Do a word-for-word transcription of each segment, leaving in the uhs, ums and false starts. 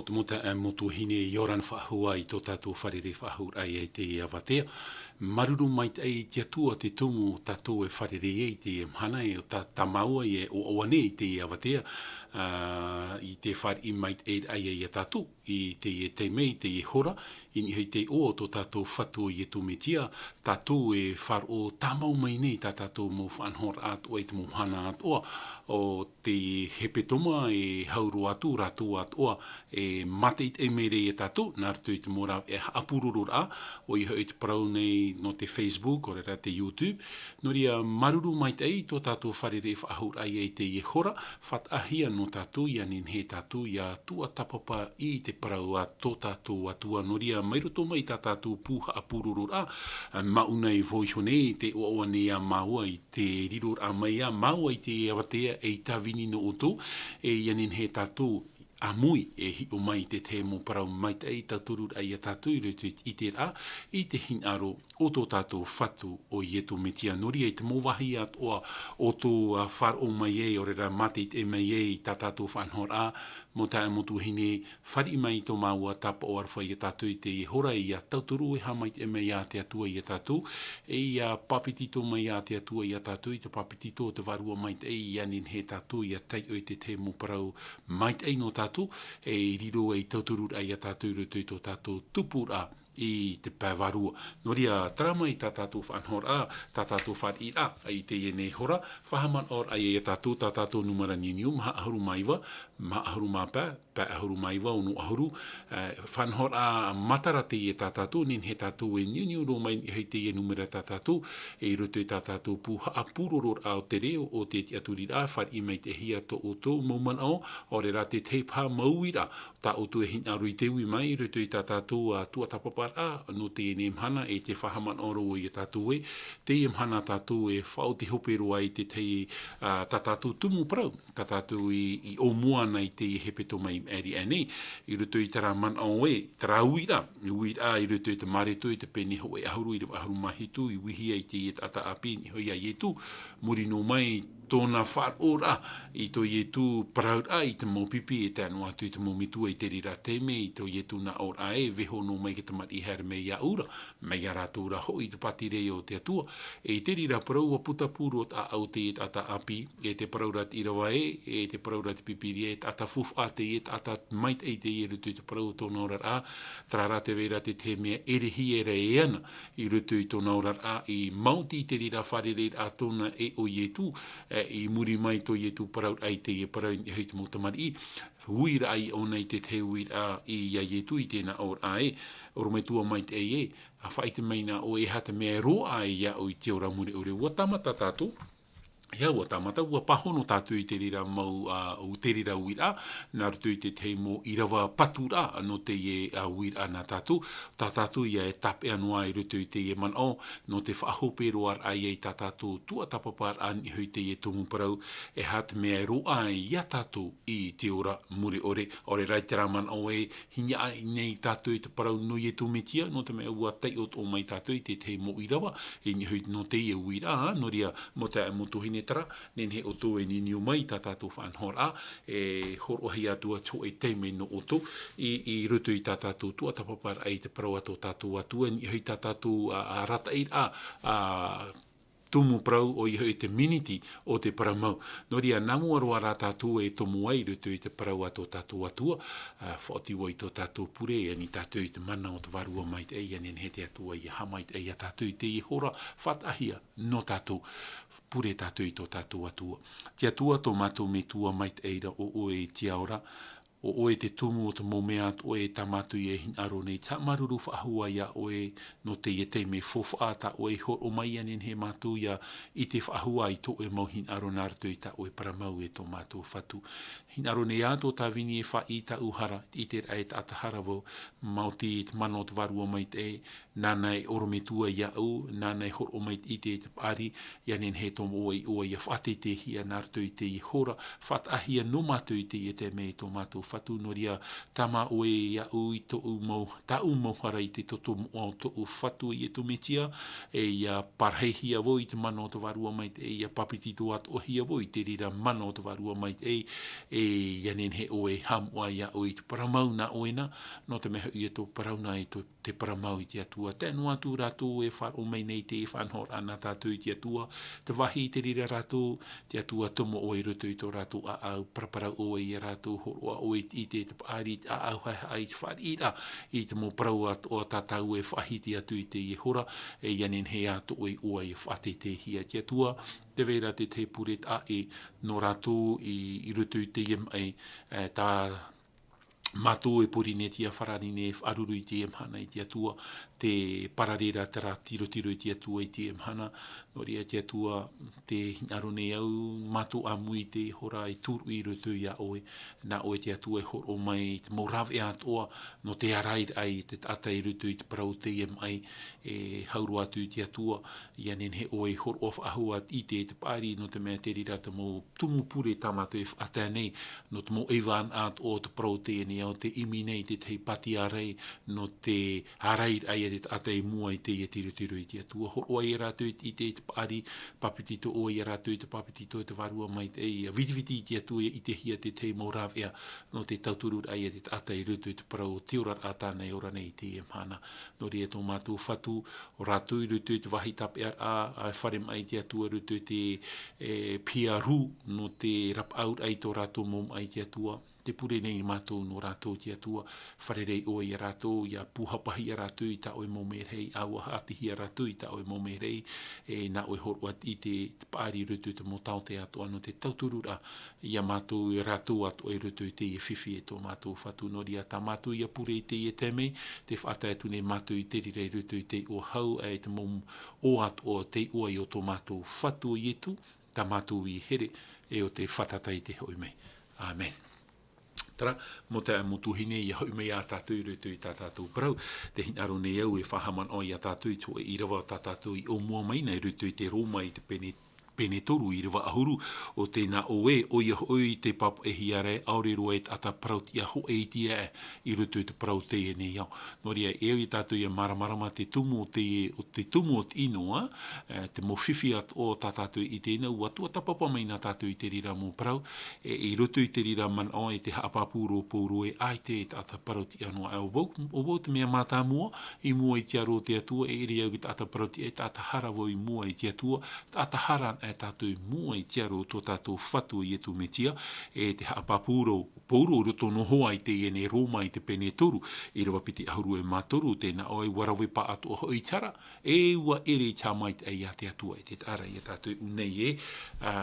Te mau taeaʻe, mau tuahine, ʻia ora na faʻahou i tō tātou fārerei faʻahou raʻa i teie avatea. Māuruuru maitaʻi i te Atua te tumu tātou e fārerei ai i teie mahana, e ʻo tā, tā māua e ʻoaʻoa nei i teie avatea, ā, i te fāriʻi maitaʻi raʻa ia tātou i teie taime, i teie hora, i niʻa i te iʻoa o tō tātou Fatu ʻo Ietu Metia, tātou e faʻaroʻo tāmau mai nei tā tātou mau faʻanahoraʻa atoʻa i te mau mahana atoʻa o te hepetoma e hau roa atu rātou atoʻa e mātaʻitaʻi mai ra ia tātou, nā roto i te mau rāveʻa haʻapurororaʻa, ʻoia hoʻi te parau nei nō te Facebook, ʻaore rā te YouTube. Nō reira, māuruuru maitaʻi i tō tātou fārerei faʻahou raʻa i teie hora, faʻataʻahia nō tātou, ʻia nehenehe tātou ʻia tuatāpapa i te parau a tō tātou Atua. Nō reira, mai roto mai tā tātou pū haʻapurororaʻa, ā, māʻona i vau iho nei, tē ʻoaʻoa nei ā māua i te riroraʻa mai ā māua i teie avatea ei tāvini nō ʻoutou, e ʻia nehenehe tātou ʻāmui e hiʻo mai i te tahi mau parau maitaʻi, tauturu raʻa ia tātou i roto i te ʻiteraʻa i te hinaʻaro o tō tātou Fatu ʻo Ietu Metia. Nō reira, i te mau vāhi atoʻa o tō, ā, faʻaroʻo mai ai, ʻaore rā mātaʻitaʻi mai ai i tā tātou faʻanahoraʻa, mau taeaʻe, mau tuahine, fāriʻi mai i tō māua tāpaʻo aroha ia tātou i teie hora, ʻia tauturu e haʻamaitaʻi mai ā te Atua ia tātou, e ʻia pāpetito mai ā te Atua ia tātou i te pāpetito o te Vārua Maitaʻi, ʻia nehenehe tātou ʻia taiʻo i te tahi mau parau maitaʻi nō tātou, e riro ei tauturu raʻa ia tātou i roto i tō tātou tupuraʻa i te pae vārua. Nō reira, terā mai tā tātou faʻanahoraʻa, tā tātou fāriʻiraʻa i teie nei hora, faʻahaʻamanaʻo raʻa ia tātou, tā tātou nūmera niuniu, maha ʻahuru mā iva, maha ʻahuru mā pae, pae ʻahuru mā iva, ono ʻahuru, ā, faʻanahoraʻa matara teie tā tātou, nehenehe tātou e niuniu roa mai i niʻa i teie nūmera tā tātou, i roto i tā tātou pū haʻapurororaʻa o te reo o te tiʻaturiraʻa, fāriʻi maitaʻihia tō ʻoutou mau manaʻo, ʻaore rā te tahi paha mau uiraʻa, tā ʻoutou e hinaʻaro i te ui mai i roto i tā tātou, ā, tuatāpaparaʻa nō teie nei mahana, e te faʻahaʻamanaʻo roa ia tātou ē, teie mahana tātou e faʻaoti hope roa i te tahi, ā, tā tātou tumu parau, tā tātou i, i ʻōmua ana i teie hepetoma i maʻiri aʻe nei, i roto i terā manaʻo ē, terā uiraʻa, uiraʻa i roto i te Mareko, i te pene hōʻē ʻahuru, ʻīrava ʻahuru mā hitu, i uihia i teie taʻata ʻāpī, i niʻa iho ia Ietu, muri noa mai tōna faʻaroʻoraʻa i tō Ietu parauraʻa i te mau pipi e tae noa atu i te mau metua i te reira taime, i tō Ietu nā ʻō ra ē, vaiiho noa mai te tamariʻi e haere mai iāʻu ra, mai iā rātou rā hoʻi te pātireia o te Atua. E i te reira parau ʻua putapū roa tāʻau teie taʻata ʻāpī, e te parau ra te ʻīrava ē, e te parau ra te Pīpīria ē, taʻata faufaʻa teie, taʻata maitaʻi teie i roto i te parau o tōna oraraʻa, terā rā tē vai ra te tahi mea ʻerehia ra e ana i roto i tōna oraraʻa, i maoti i te reira fārereiraʻa tōna e ʻo Ietu, e, i muri mai tō Ietu parauraʻa i teie parau i niʻa i te mau tamariʻi, uiraʻa i ʻōna i te tahi uiraʻa ia Ietu i tēnā ʻōraʻa ē, ʻorometua maitaʻi ē, ʻa faʻaʻite mai na ʻoe e aha te mea e roaʻa ai iāʻu i te ora mure ʻore. ʻUa tāmata tātou, ʻia, ʻua tāmata, ʻua pāhono tātou i te reira mau, ā, ʻo te reira uiraʻa, nā roto i te tahi mau ʻīrava paturaʻa nō teie, ā, uiraʻa nā tātou, tā tātou ïa e tāpeʻa noa i roto i teie manaʻo, nō te faʻahope roa raʻa ïa i tā tātou tuatāpaparaʻa i niʻa i teie tumu parau, e aha te mea e roaʻa ai iā tātou i te ora mure ʻore. ʻAore rā i terā manaʻo e hinaʻaro nei tātou i te parau nō Ietu Metia, nō te mea ʻua taiʻo atoʻa mai tātou i te tahi mau ʻīrava i niʻa i nō teie uiraʻa, nō reira, mau taeaʻe, mau tuahine, terā, nehenehe ʻoutou e niuniu mai i tā tātou faʻanahoraʻa, e hōroʻahia atu ā te hōʻē taime nō ʻoutou, i, i roto i tā tātou tuatāpaparaʻa i te parau a tō tātou Atua, i niʻa i tā tātou, ā, ā, arataʻiraʻa, ā, tumu parau, ʻoia hoʻi te miniti o te parau mau. Nō reira, nā mua roa rā tātou e tomo ai i roto i te parau a tō tātou Atua, ā, faʻaoti vau i tō tātou pure, e ani tātou i te mana o te Vārua Maitaʻi, ʻia nehenehe te Atua ʻia haʻamaitaʻi iā tātou i teie hora, faʻataʻahia nō tātou, pure tātou i tō tātou Atua. Te Atua, tō mātou Metua maitaʻi ra, ʻo ʻoe i te ao ra, ʻo ʻoe te tumu o te mau mea atoʻa, e tā mātou ïa e hinaʻaro nei, te haʻamāuruuru faʻahou ā iā ʻoe nō teie taime faufaʻa tā ʻoe i hōroʻa mai, ʻia nehenehe mātou ïa e ʻite faʻahou i tō ʻoe mau hinaʻaro nā roto i tā ʻoe parau mau, e tō mātou Fatu. Hinaʻaro nei ā tō tāvini e faʻaʻī i tāʻu hara, i te ʻiteraʻa e taʻata hara vau, maoti i te mana o te Vārua Maitaʻi, Nāna e ʻorometua iāʻu, nāna e hōroʻa mai i te, te paʻari, ʻia nehenehe tō ʻoe iʻoa ʻia faʻateiteihia nā roto i teie hora, faʻataʻahia nō mātou i teie taime e tō mātou Fatu, nō reira, tāmā ʻoe iāʻu i tōʻu mau, tāʻu mau hara i te toto moʻa o tōʻu Fatu ʻo Ietu Metia, e ʻia parahihia vau i te mana o te Vārua Maitaʻi, ʻia pāpetitohia vau i te reira mana o te Vārua Maitaʻi, e ʻia nehenehe ʻoe e haʻamoʻa iāʻu i te parau mau nā ʻoe na, nō te mea hoʻi e tō parau na e tō te parau mau i te Atua. Tae noa atu rātou e faʻaroʻo mai nei te faʻanahoraʻa nā tātou i te Atua, te vāhi i te reira rātou, te Atua tomo ʻoe i roto i tō rātou ʻāʻau, paraparau ʻoe ia rātou, hōroʻa ʻoe i te, te paʻari, te ʻāʻau haʻehaʻa i te fāriʻiraʻa, i te mau parau atoʻa tā tātou e faʻahiti atu i teie hora, e ʻia nehenehe atoʻa ʻoe ʻia faʻateiteihia te Atua, tē vai ra te, te pure taʻa ʻē nō rātou i, i roto i teie maʻi, e, tā mātou e Pōrīnetia farāni nei e faʻaruru i teie mahana i te Atua, te pararera terā tirotiro i te Atua i teie mahana, nō reira te Atua, tē hinaʻaro nei au, mātou ʻāmui i te hora e tūruʻi i roto iā ʻoe, nā ʻoe te Atua e hōroʻa mai i te mau rāveʻa atoʻa, nō te ārairaʻa i te taʻata i roto i te parau o teie maʻi, e hau roa atu i te Atua, ʻia nehenehe ʻoe e hōroʻa faʻahou i te, te paʻari, nō te mea te reira te mau tumu pure tā mātou e faʻatae nei, nō te mau ʻaivānaʻa atoʻa o te parau o teie nei ao, tē ʻimi nei i te tahi pāti ārai, nō te ārairaʻa ia te taʻata i mua i teie tirotiro i te Atua. Hōroʻa ia rātou i te, i te, te paʻari, pāpetitohia rātou i te pāpetitoraʻa o te Vārua Maitaʻi, ʻia vitiviti i te Atua ʻia ʻitehia te tahi mau rāveʻa, nō te tautururaʻa ia te taʻata i roto i te parau o te oraraʻa tāna e ora nei i teie mahana. Nō reira tō mātou Fatu, ʻo rātou i roto i te vāhi tāpeʻaraʻa, ʻa, fare maʻi i te Atua i roto i te, e, piha rū, nō te rapaʻauraʻa i tō rātou mau maʻi i te Atua, tē pure nei mātou nō rātou te Atua, fārerei ʻoe ia rātou, ʻia pūhapahia rātou i tā ʻoe mau merahi, ʻa ʻua haʻatihia rātou i tā ʻoe mau merahi, e nā ʻoe hōroʻa i te, te paʻari i roto i te mau taote atoʻa nō te tautururaʻa, ia mātou e rātou atoʻa i roto i teie fifi e tō mātou Fatu nō reira tā mātou ʻia pure i teie taime, tē faʻatae atu nei mātou i te reira i roto i te iʻoa hau, e te mau ʻoa atoʻa o te iʻoa i ʻō tō mātou Fatu ʻo Ietu, tā mātou i here, e ʻo te fātata i te hoʻi mai. ʻĀmene. Terā, mau taeaʻe, mau tuahine, ʻia hoʻi mai ā tātou i roto i tā tātou parau, tē hinaʻaro nei au e faʻahaʻamanaʻo ia tātou i te hōʻē ʻīrava tā tātou i ʻōmua mai na i roto i te Roma i te pene, pene toru ʻīrava ʻahuru, ʻo tēnā ʻoe, ʻoia hoʻi tē pāpaʻihia ra ē ʻaore roa e taʻata parau-tiʻa hōʻē iti aʻe i roto i te parau o teie nei ao. Nō reira, e au ia tātou ʻia māramarama te tumu o te, o te tumu o te ʻino, ā, e, te mau fifi atoʻa tā tātou i ʻite nei, ʻua tuatāpapa mai na tātou i te reira mau parau, e, i roto i te reira manaʻo e tē haʻapāpū ra ʻo Pauro ē, ʻaita e taʻata parau-tiʻa noa aʻe ʻo vau, ʻo vau te mea mātāmua, i mua i te aro o te Atua, e ʻere au i te taʻata parau-tiʻa, e taʻata hara vau i mua i te Atua, taʻata hara anaʻe tātou i mua i te aro o tō tātou Fatu ʻo Ietu Metia, e tē haʻapāpū ra ʻo Pauro i roto noa hoʻi i teie nei Roma i te pene toru, ʻīrava piti ʻahuru e mā toru, tēnā ʻoe ʻua rave pāʻatoʻa hoʻi i te hara, e ʻua ʻere i te haʻamaitaʻi a te Atua, e te taʻa ra ia tātou i ʻō nei ē, ā,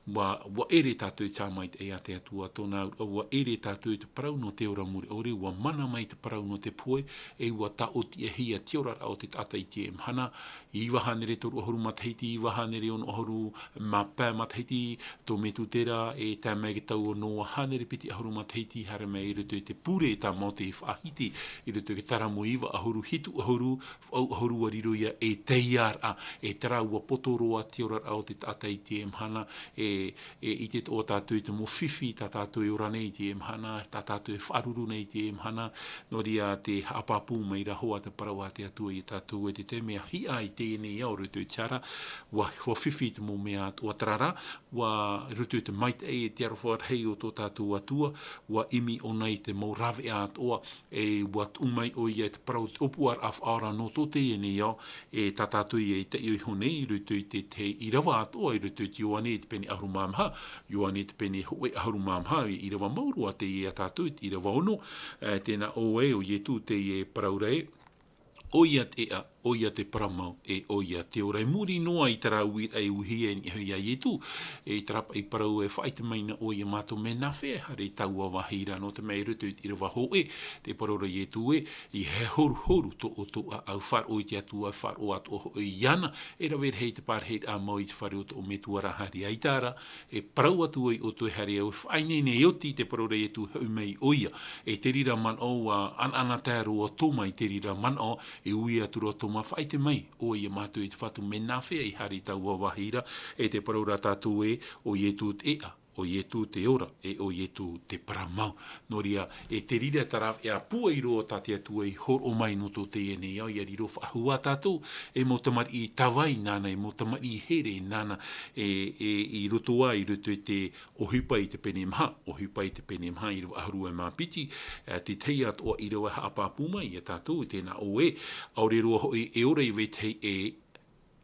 ʻua, ʻua ʻere tātou i te haʻamaitaʻi a te Atua, tōna auraʻa, ʻua ʻere tātou i te parau nō te ora mure ʻore, ʻua mana mai te parau nō te pohe, e ʻua taʻotiʻahia te oraraʻa o te taʻata i teie mahana, iva hānere toru ʻahuru matahiti, iva hānere ono ʻahuru mā pae matahiti, tō Metutera, e tae mai i te tau o Noa hānere piti ʻahuru matahiti, haere mai i roto i te pure tā Mōte i faʻahiti, i roto i te Taramo iva ʻahuru, hitu ʻahuru, vaʻu ʻahuru ʻua riro ia ei taiaraʻa, e terā ʻua poto roa te oraraʻa o te taʻata i teie mahana, e, e ʻite atoʻa tātou i te mau fifi tā tātou e ora nei i teie mahana, tā tātou e faʻaruru nei i teie mahana, nō reira tē haʻapāpū mai ra hoʻi te parau a te Atua ia tātou ē, te taime ʻa hiʻa i teie nei ao i roto i te hara, ʻua, ʻua fifi te mau mea atoʻa, terā rā, ʻua, i roto i te maitaʻi e te aroha rahi o tō tātou Atua, ʻua ʻimi ʻōna i te mau rāveʻa atoʻa, e ʻua tuʻu mai ʻoia i te parau o te ʻōpuaraʻa faʻaora nō tō teie nei ao, e tā tātou ia i taiʻo iho nei i roto i te, te ʻīrava atoʻa, i roto i te Ioane i te pene ʻahuru mā maha, Ioane i te pene hōʻē ʻahuru mā maha, e ʻīrava mau roa teie ia tātou, i te ʻīrava ono, e, tēnā ʻoe, ʻo Ietu teie e parau ra ē, ʻoia te ʻēʻa, ʻoia te parau mau, e ʻoia te ora. I muri noa i terā uiraʻa e uihia i niʻa iho ia Ietu, e terā paʻi parau e faʻaʻite mai na ʻoia ia mātou, mea nāfea e haere i taua vāhi ra, nō te mea i roto i te ʻīrava hōʻē, tē parau ra Ietu ē, ʻeiaha e horuhoru tō ʻoutou ʻāʻau, faʻaroʻo i te Atua, faʻaroʻo atoʻa hoʻi iāna, e rave rahi te pārahiraʻa mau i te fare o tō ʻoe Metua ra, haere ʻaita ra, e parau atu ai ʻoutou e haere au, e faʻaineine, e oti te parau ra Ietu, hoʻi mai ʻoia. E te reira manaʻo, ʻua ʻanaʻanatae roa ʻo Toma i te reira manaʻo, e ui atu ra ʻo Mā faʻaʻite mai ʻoe iā mātou e te Fatu, mea nāfea i haere i taua vāhi ra, e te parau ra tātou ē, ʻo Ietu te ʻēʻa, ʻo Ietu te ora, e ʻo Ietu te parau mau. Nō reira, e te reira te rāveʻa pūai roa tā te Atua i hōroʻa mai nō tō teie nei ao, ʻia riro faʻahou ā tātou, e mau tamariʻi tāvai nāna, e mau tamariʻi here nāna, e, e, i roto ā, i roto i te ʻohipa i te pene maha, ʻohipa i te pene maha ʻīrava ʻahuru e mā piti, e, te tahi atoʻa ʻīrava e haʻapāpū mai iā tātou, i tēnā ʻō ē, ʻaore roa hoʻi e ora i vetahi ʻē,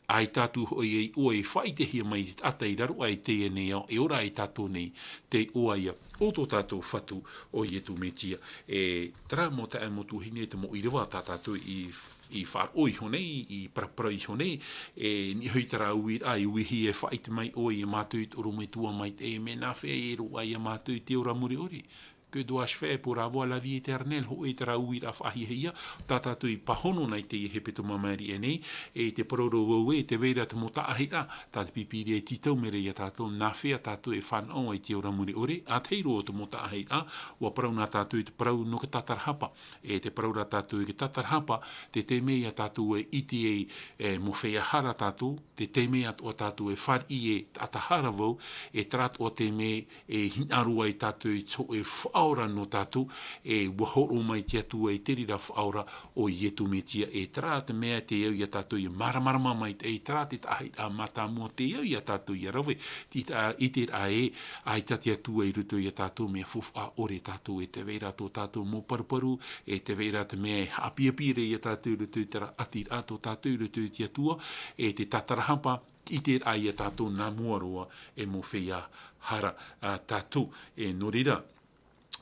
ʻaita atu hoʻi e iʻoa e faʻaʻitehia mai i te taʻata i raro aʻe i teie nei ao, e ora ai tātou nei, te iʻoa ïa o tō tātou Fatu ʻo Ietu Metia. E, terā mau taeaʻe, mau tuahine, te mau ʻīrava tā tātou i, i faʻaroʻo iho nei, i paraparau iho nei, e, niʻa hoʻi terā uiraʻa i uihia e faʻaʻite mai ʻoe iā mātou i te ʻorometua maitaʻi, mea nāfea e roaʻa iā mātou i te ora mure ʻore. Que dois-je faire pour avoir la vie éternelle? Hōʻē terā uiraʻa faʻahiahia, tā tātou i pāhono nei i teie hepetoma māʻiri aʻe nei, e te parau ra vau ē, tē vai ra te mau taʻahiraʻa, tā te Pīpīria e tītau mai ra iā tātou, nāfea tātou e fānaʻo i te ora mure ʻore, ʻa tahi roa te mau taʻahiraʻa, ʻua parau na tātou i te parau nō te tātarahapa, e te parau ra tātou i te tātarahapa, te taime ïa tātou e ʻite ai, e, mō feiā hara tātou, te taime atoʻa tātou e fāriʻi e taʻata hara vau, e terā atoʻa taime e hinaʻaro ai tātou i te hōʻē faʻaora nō tātou, e ʻua hōroʻa mai te Atua i te reira faʻaora ʻo Ietu Metia, e terā te mea tē au iā tātou ʻia māramarama mai, e terā te taʻahiraʻa mātāmua tē au iā tātou ʻia rave, tē ʻite ra ē, ʻaita te Atua i roto iā tātou, mea faufaʻa ʻore tātou, e tē vai ra tō tātou mau paruparu, e tē vai ra te mea e haʻapiʻipiʻi ra iā tātou i roto i terā ʻatiraʻa tō tātou i roto i te Atua, e te tātarahapa, ʻite ra iā tātou nā mua roa e mō feiā hara, ā, tātou. E nō reira,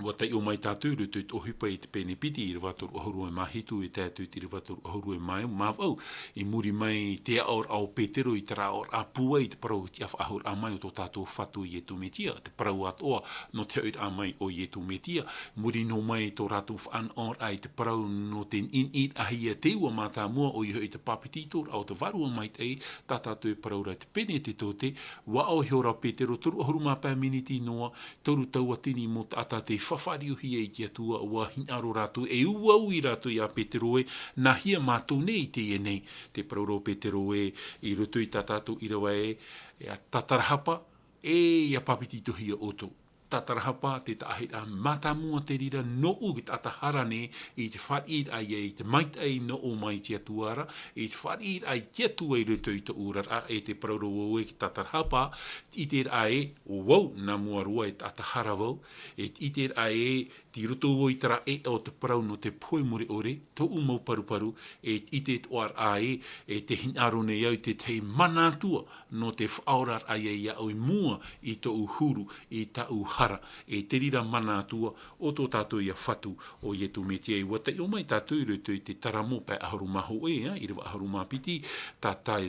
ʻua taiʻo mai tātou i roto i te ʻohipa i te pene piti, ʻīrava toru ʻahuru e mā hitu, e tae atu i te ʻīrava toru ʻahuru e mā, mā vaʻu, i muri mai i te aʻoraʻa o Petero i terā aʻoraʻa pūai i te parau tiʻafaʻahouraʻa mai o tō tātou Fatu Ietu Metia, te parau atoʻa nō te hoʻiraʻa mai o Ietu Metia, muri noa mai tō rātou fānaʻoraʻa i te parau nō te niʻiniʻiraʻahia te ua mātāmua, ʻoia hoʻi te pāpetitoraʻa o te Vārua Maitaʻi, tā tātou e parau ra te Penetetote, ʻua ʻohipa ra Petero, toru ʻahuru mā pae miniti noa, toru tauatini mau taʻata tei fafariʻihia i te Atua, ʻua hinaʻaro rātou, e ʻua ui rātou iā Petero ē, nāhea mātou nei i teie nei? Te parau ra ʻo Petero ē, i roto i tā tātou ʻīrava ē, ʻia tātarahapa, e ʻia pāpetitohia ʻoutou. Tātarahapa te taʻahiraʻa mātāmua te reira nōʻu, te taʻata hara nei, i te fāriʻiraʻa ïa i te maitaʻi nō ʻō mai i te Atua ra, i te fāriʻiraʻa i te Atua i roto i tōʻu oraraʻa, e te parau ra vau ē, te tātarahapa, te ʻite ra ē, ʻo vau, nā mua roa e taʻata hara vau, e te ʻite ra ē, tei roto vau i terā ʻēʻa o te parau nō te pohe mure ʻore, tōʻu mau paruparu, e te ʻite atoʻa ra ē, e tē hinaʻaro nei au i te tahi mana Atua, nō te faʻaoraraʻa ïa iāʻu i mua i tōʻu huru, i tāʻu hara, e te reira mana Atua o tō tātou ïa Fatu ʻo Ietu Metia. ʻUa taiʻo mai tātou i roto i te Taramo pae ʻahuru mā hōʻē, ā, ʻīrava ʻahuru mā piti, tā, tā,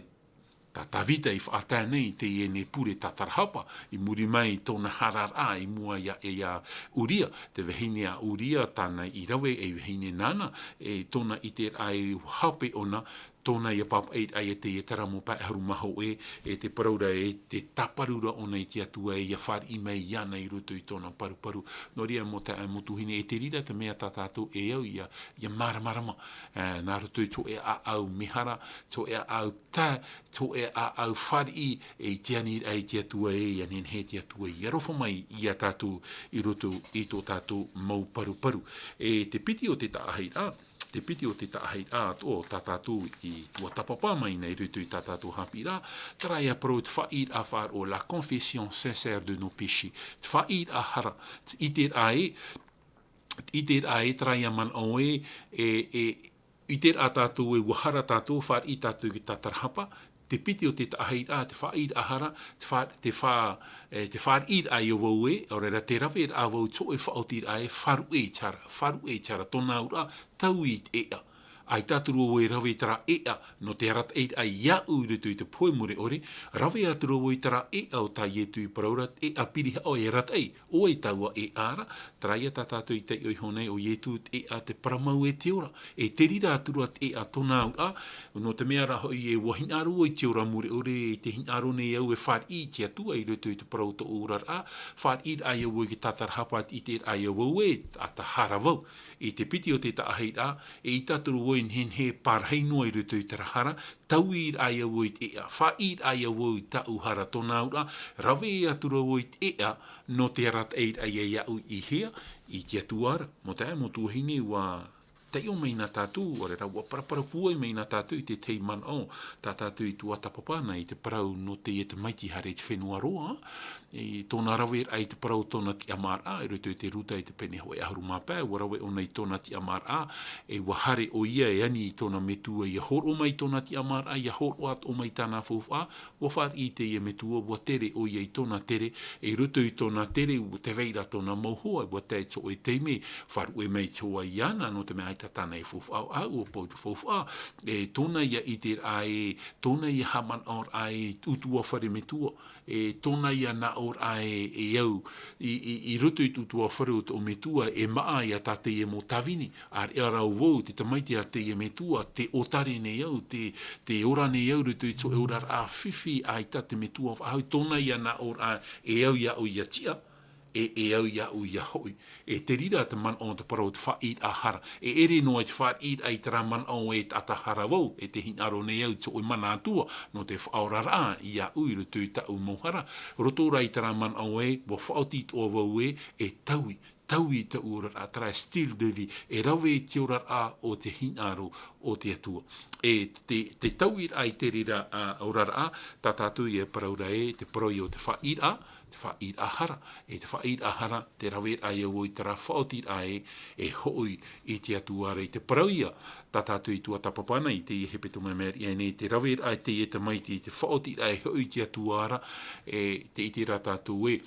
tā Tāvita i faʻatae nei i teie nei pure tātarahapa, i muri mai i tōna hararaʻa i mua iā, iā Uria, te vahine a Uria, tāna i rave ei vahine nāna, e tōna ʻiteraʻa e hape ʻōna, tōna ïa pāpaʻiraʻa ïa teie Taramo pae ʻahuru mā hōʻē, e te parau ra e te tāparu ra ʻōna i te Atua e ʻia fāriʻi mai iāna i roto i tōna paruparu. Nō reira, mau taeaʻe, mau tuahine, e te reira te mea tā tātou e au ïa, ʻia māramarama, e, nā roto i te hōʻē ʻāʻau mehara, te hōʻē ʻāʻau tae, te hōʻē ʻāʻau fāriʻi, e i te aniraʻa i te Atua ē, ʻia nehenehe te Atua i aroha mai iā tātou i roto i tō tātou mau paruparu. E te piti o te taʻahiraʻa, te piti o te taʻahiraʻa atoʻa tā tātou i tuatāpapa mai nei i roto i tā tātou haʻapiʻiraʻa, terā ïa parau te faʻaʻīraʻa faʻaroʻo, la confession sincère de nos péchés. Te faʻaʻīraʻa hara, te ʻiteraʻa ē, te ʻiteraʻa ē, terā ïa manaʻo ē, e, e, ʻiteraʻa tātou ē ʻua hara tātou, fāriʻi tātou i te tātarahapa, te piti o te taʻahiraʻa, te faʻaʻīraʻa hara, te fā-, te fā-, e, te fāriʻiraʻa ïa vau ē, ʻaore ra te raveraʻa vau i te hōʻē faʻaotiraʻa ē, faʻaruʻe i te hara, faʻaruʻe i te hara, tōna auraʻa, taui i te ʻēʻa. ʻAita atu ra vau e rave i terā ʻēʻa, nō te arataʻiraʻa iāʻu i roto i te pohe mure ʻore, rave atu ra vau i terā ʻēʻa o tā Ietu i parau ra, ʻēʻa pirihaʻo e arataʻi, ʻo vai taua ʻēʻa ra, terā ïa tā tātou i taiʻo iho nei, ʻo Ietu te ʻēʻa, te parau mau e te ora, e te reira atu ra te ʻēʻa tōna auraʻa, nō te mea rā hoʻi ē ʻua hinaʻaro vau i te ora mure ʻore, e tē hinaʻaro nei au e fāriʻi i te Atua i roto i te parau o tōʻu oraraʻa, fāriʻiraʻa ïa vau i te tātarahapa, te ʻiteraʻa ïa vau ē, taʻata hara vau. I te piti o te taʻahiraʻa, e ʻaita atu ra vau Nehenehe e pārahi noa i roto i terā hara, taui rā ia vau i te ʻeʻa, faʻaʻī rā ia vau i tāʻu hara tōna auraʻa, rave atu rā vau i te ʻeʻa, nō te arataʻiraʻa ia, iaʻu i hea, i te Atua ra, mau taeaʻe, mau tuahine, ʻua taiʻo mai na tātou, ʻaore rā, ʻua paraparau pūai mai na tātou i te tahi manaʻo, tā tātou i tuatāpapa na i te parau nō teie tamaiti haere i te fenua roa, i tōna raveraʻa i te parau o tōna tiʻamāraʻa, i roto i te Ruta i te pene hōʻē ʻahuru mā pae, ʻua rave ʻōna i tōna tiʻamāraʻa, e ʻua haere ʻoia e ani i tōna metua, ʻia hōroʻa mai tōna tiʻamāraʻa, ʻia hōroʻa atoʻa mai tāna faufaʻa, ʻua fāriʻi i teie metua, ʻua tere ʻoia i tōna tere, e i roto i tōna tere, ʻua tē vai ra tōna mau hoa, ʻua tae i te hōʻē taime, faʻaruʻe mai te hoa iāna, nō te mea ʻaita tāna e faufaʻa, ʻaʻu ʻua pouri faufaʻa, e tōna ia ʻiteraʻa e, tōna ia haʻamanaʻoraʻa e te ʻutuāfare metua, e tōna ia nāʻōraʻa e, e au, i, i, i roto i te ʻutuāfare o tō metua, e maʻa ia tā teie mau tāvini, ʻāreʻa rā vau, te tamaiti a teie metua, tē ʻōtare nei au, tē, tē ora nei au, roto i te hōʻē oraraʻa fifi, ʻaita te metua faʻahou, tōna ia nāʻōraʻa, e au iāʻu ʻia tiʻa, e, e au iāʻu ʻia hoʻi. E te reira te manaʻo o te parau o te faʻaʻīraʻa hara. E ʻere noa i te faʻaʻīraʻa i terā manaʻo e taʻata hara vau, e tē hinaʻaro nei au i te hōʻē mana Atua, nō te faʻaoraraʻa iāʻu i roto i tāʻu mau hara. Roto rā i terā manaʻo ē, ʻua faʻaoti atoʻa vau ē, e taui, taui i tāʻu oraraʻa, terā style de vie, e rave i te oraraʻa o te hinaʻaro o te Atua. E te, te tauiraʻa i te reira, ā, oraraʻa, tā tātou ia e parau ra ē, te parau ia o te faʻaʻīraʻa, te faʻaʻīraʻa hara, e te faʻaʻīraʻa hara, te raveraʻa ia vau i terā faʻaotiraʻa ē, e hoʻi i te Atua ra i te parau ia, tā tātou i tuatāpapa na i teie hepetoma e mea riʻi aʻe nei, te raveraʻa i teie tamaiti, te faʻaotiraʻa e hoʻi i te Atua ra, e te ʻite rā tātou ē,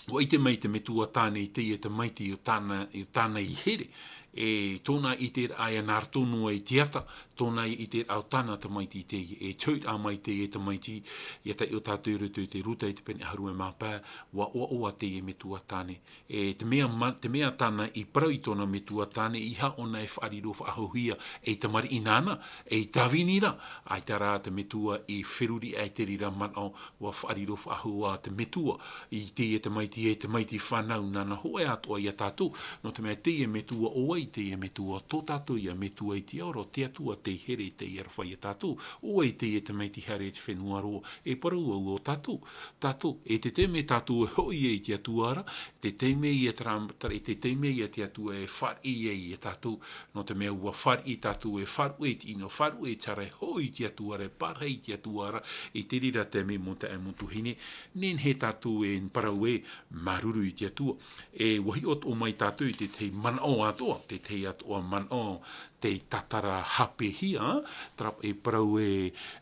ʻua ʻite mai te metua tāne i teie tamaiti o tāna, i tāna i here, e tōna ʻiteraʻa ia nā roto noa i te ata, tōna ia ʻiteraʻa o tāna tamaiti i teie, e te hoʻiraʻa mai teie tamaiti, ia taiʻo tātou i roto i te Ruta i te pene ʻahuru e mā pae, ʻua ʻoaʻoa teie metua tāne. E te mea ma-, te mea tāna i parau i tōna metua tāne, ʻeiaha ʻōna e faʻariro faʻahouhia, ei tamariʻi nāna, ei tāvini ra, ʻaita rā te metua i feruri aʻe i te reira manaʻo, ʻua faʻariro faʻahou ā te metua, i teie tamaiti, e tamaiti fānau nāna hōʻē atoʻa ia tātou, nō te mea teie metua, ʻo vai teie metua, tō tātou ia metua i te ao ra, te Atua tei here, tei aroha ia tātou, ʻo vai teie tamaiti haere i te fenua roa, e parau au ʻo tātou, tātou, e te taime tātou e hoʻi ai i te Atua ra, te taime ia terā, terā, te taime ia te Atua e fāriʻi ai ia tātou, nō te mea ʻua fāriʻi tātou e faʻaruʻe i te ʻino, faʻaruʻe i te hara, e hoʻi i te Atua ra, e pārahi i te Atua ra, i te reira taime mau taeaʻe mau tuahine, nehenehe tātou e parau ē, māuruuru i te Atua. E ʻua hiʻo atoʻa mai tātou i te tahi manaʻo atoʻa, te tahi atoʻa manaʻo, tei tātara hāpehia, terā e parau ē,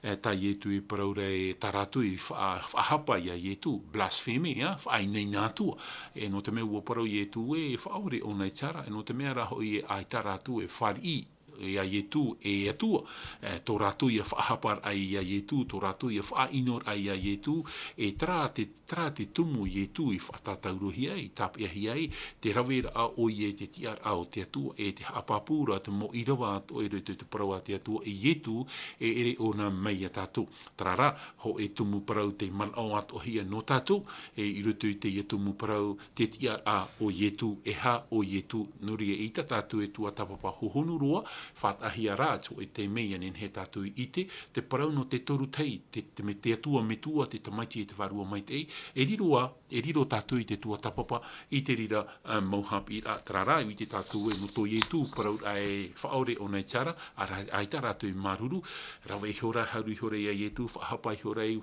e, tā Ietu i parau ra ē, tā rātou i faʻa-, faʻahapa ia Ietu, blasphème, ā, faʻainaina Atua. E nō te mea ʻua parau Ietu ē, e faʻaʻore ʻōna i te hara, e nō te mea rā hoʻi ē, ʻaita rātou e fāriʻi ia Ietu, e Atua, e, tō rātou ia faʻahaparaʻa ia Ietu, tō rātou ia faʻaʻinoraʻa ia Ietu, e terā te, terā te tumu Ietu i faʻatātaurohia ai, i tāpeʻahia ai, te raveraʻa ʻoia i te tiʻaraʻa o te Atua, e te haʻapāpū ra te mau ʻīrava atoʻa i roto i te parau a te Atua, e Ietu, e ʻere ʻōna mai ia tātou. Terā rā, hōʻē tumu parau tei manaʻo atoʻahia nō tātou, e i roto i teie tumu parau, te tiʻaraʻa o Ietu, e aha ʻo Ietu, nō reira ʻeita tātou e tuatāpapa hohonu roa, faʻataʻahia rā, tō e taime ia nehenehe tātou i ʻite, te parau nō te toru tahi, te, te me-, te Atua metua, te Tamaiti e te Vārua Maitaʻi, e riro ā, e riro tātou i te tuatāpapa, i te reira, ā, mau haʻapiʻiraʻa, terā rā, i ʻite tātou ē, nō tō Ietu, parauraʻa e faʻaʻore ʻōna i te hara, ʻaita rātou i māuruuru, rave ihora, haru ihora ia Ietu, faʻahapa ihora i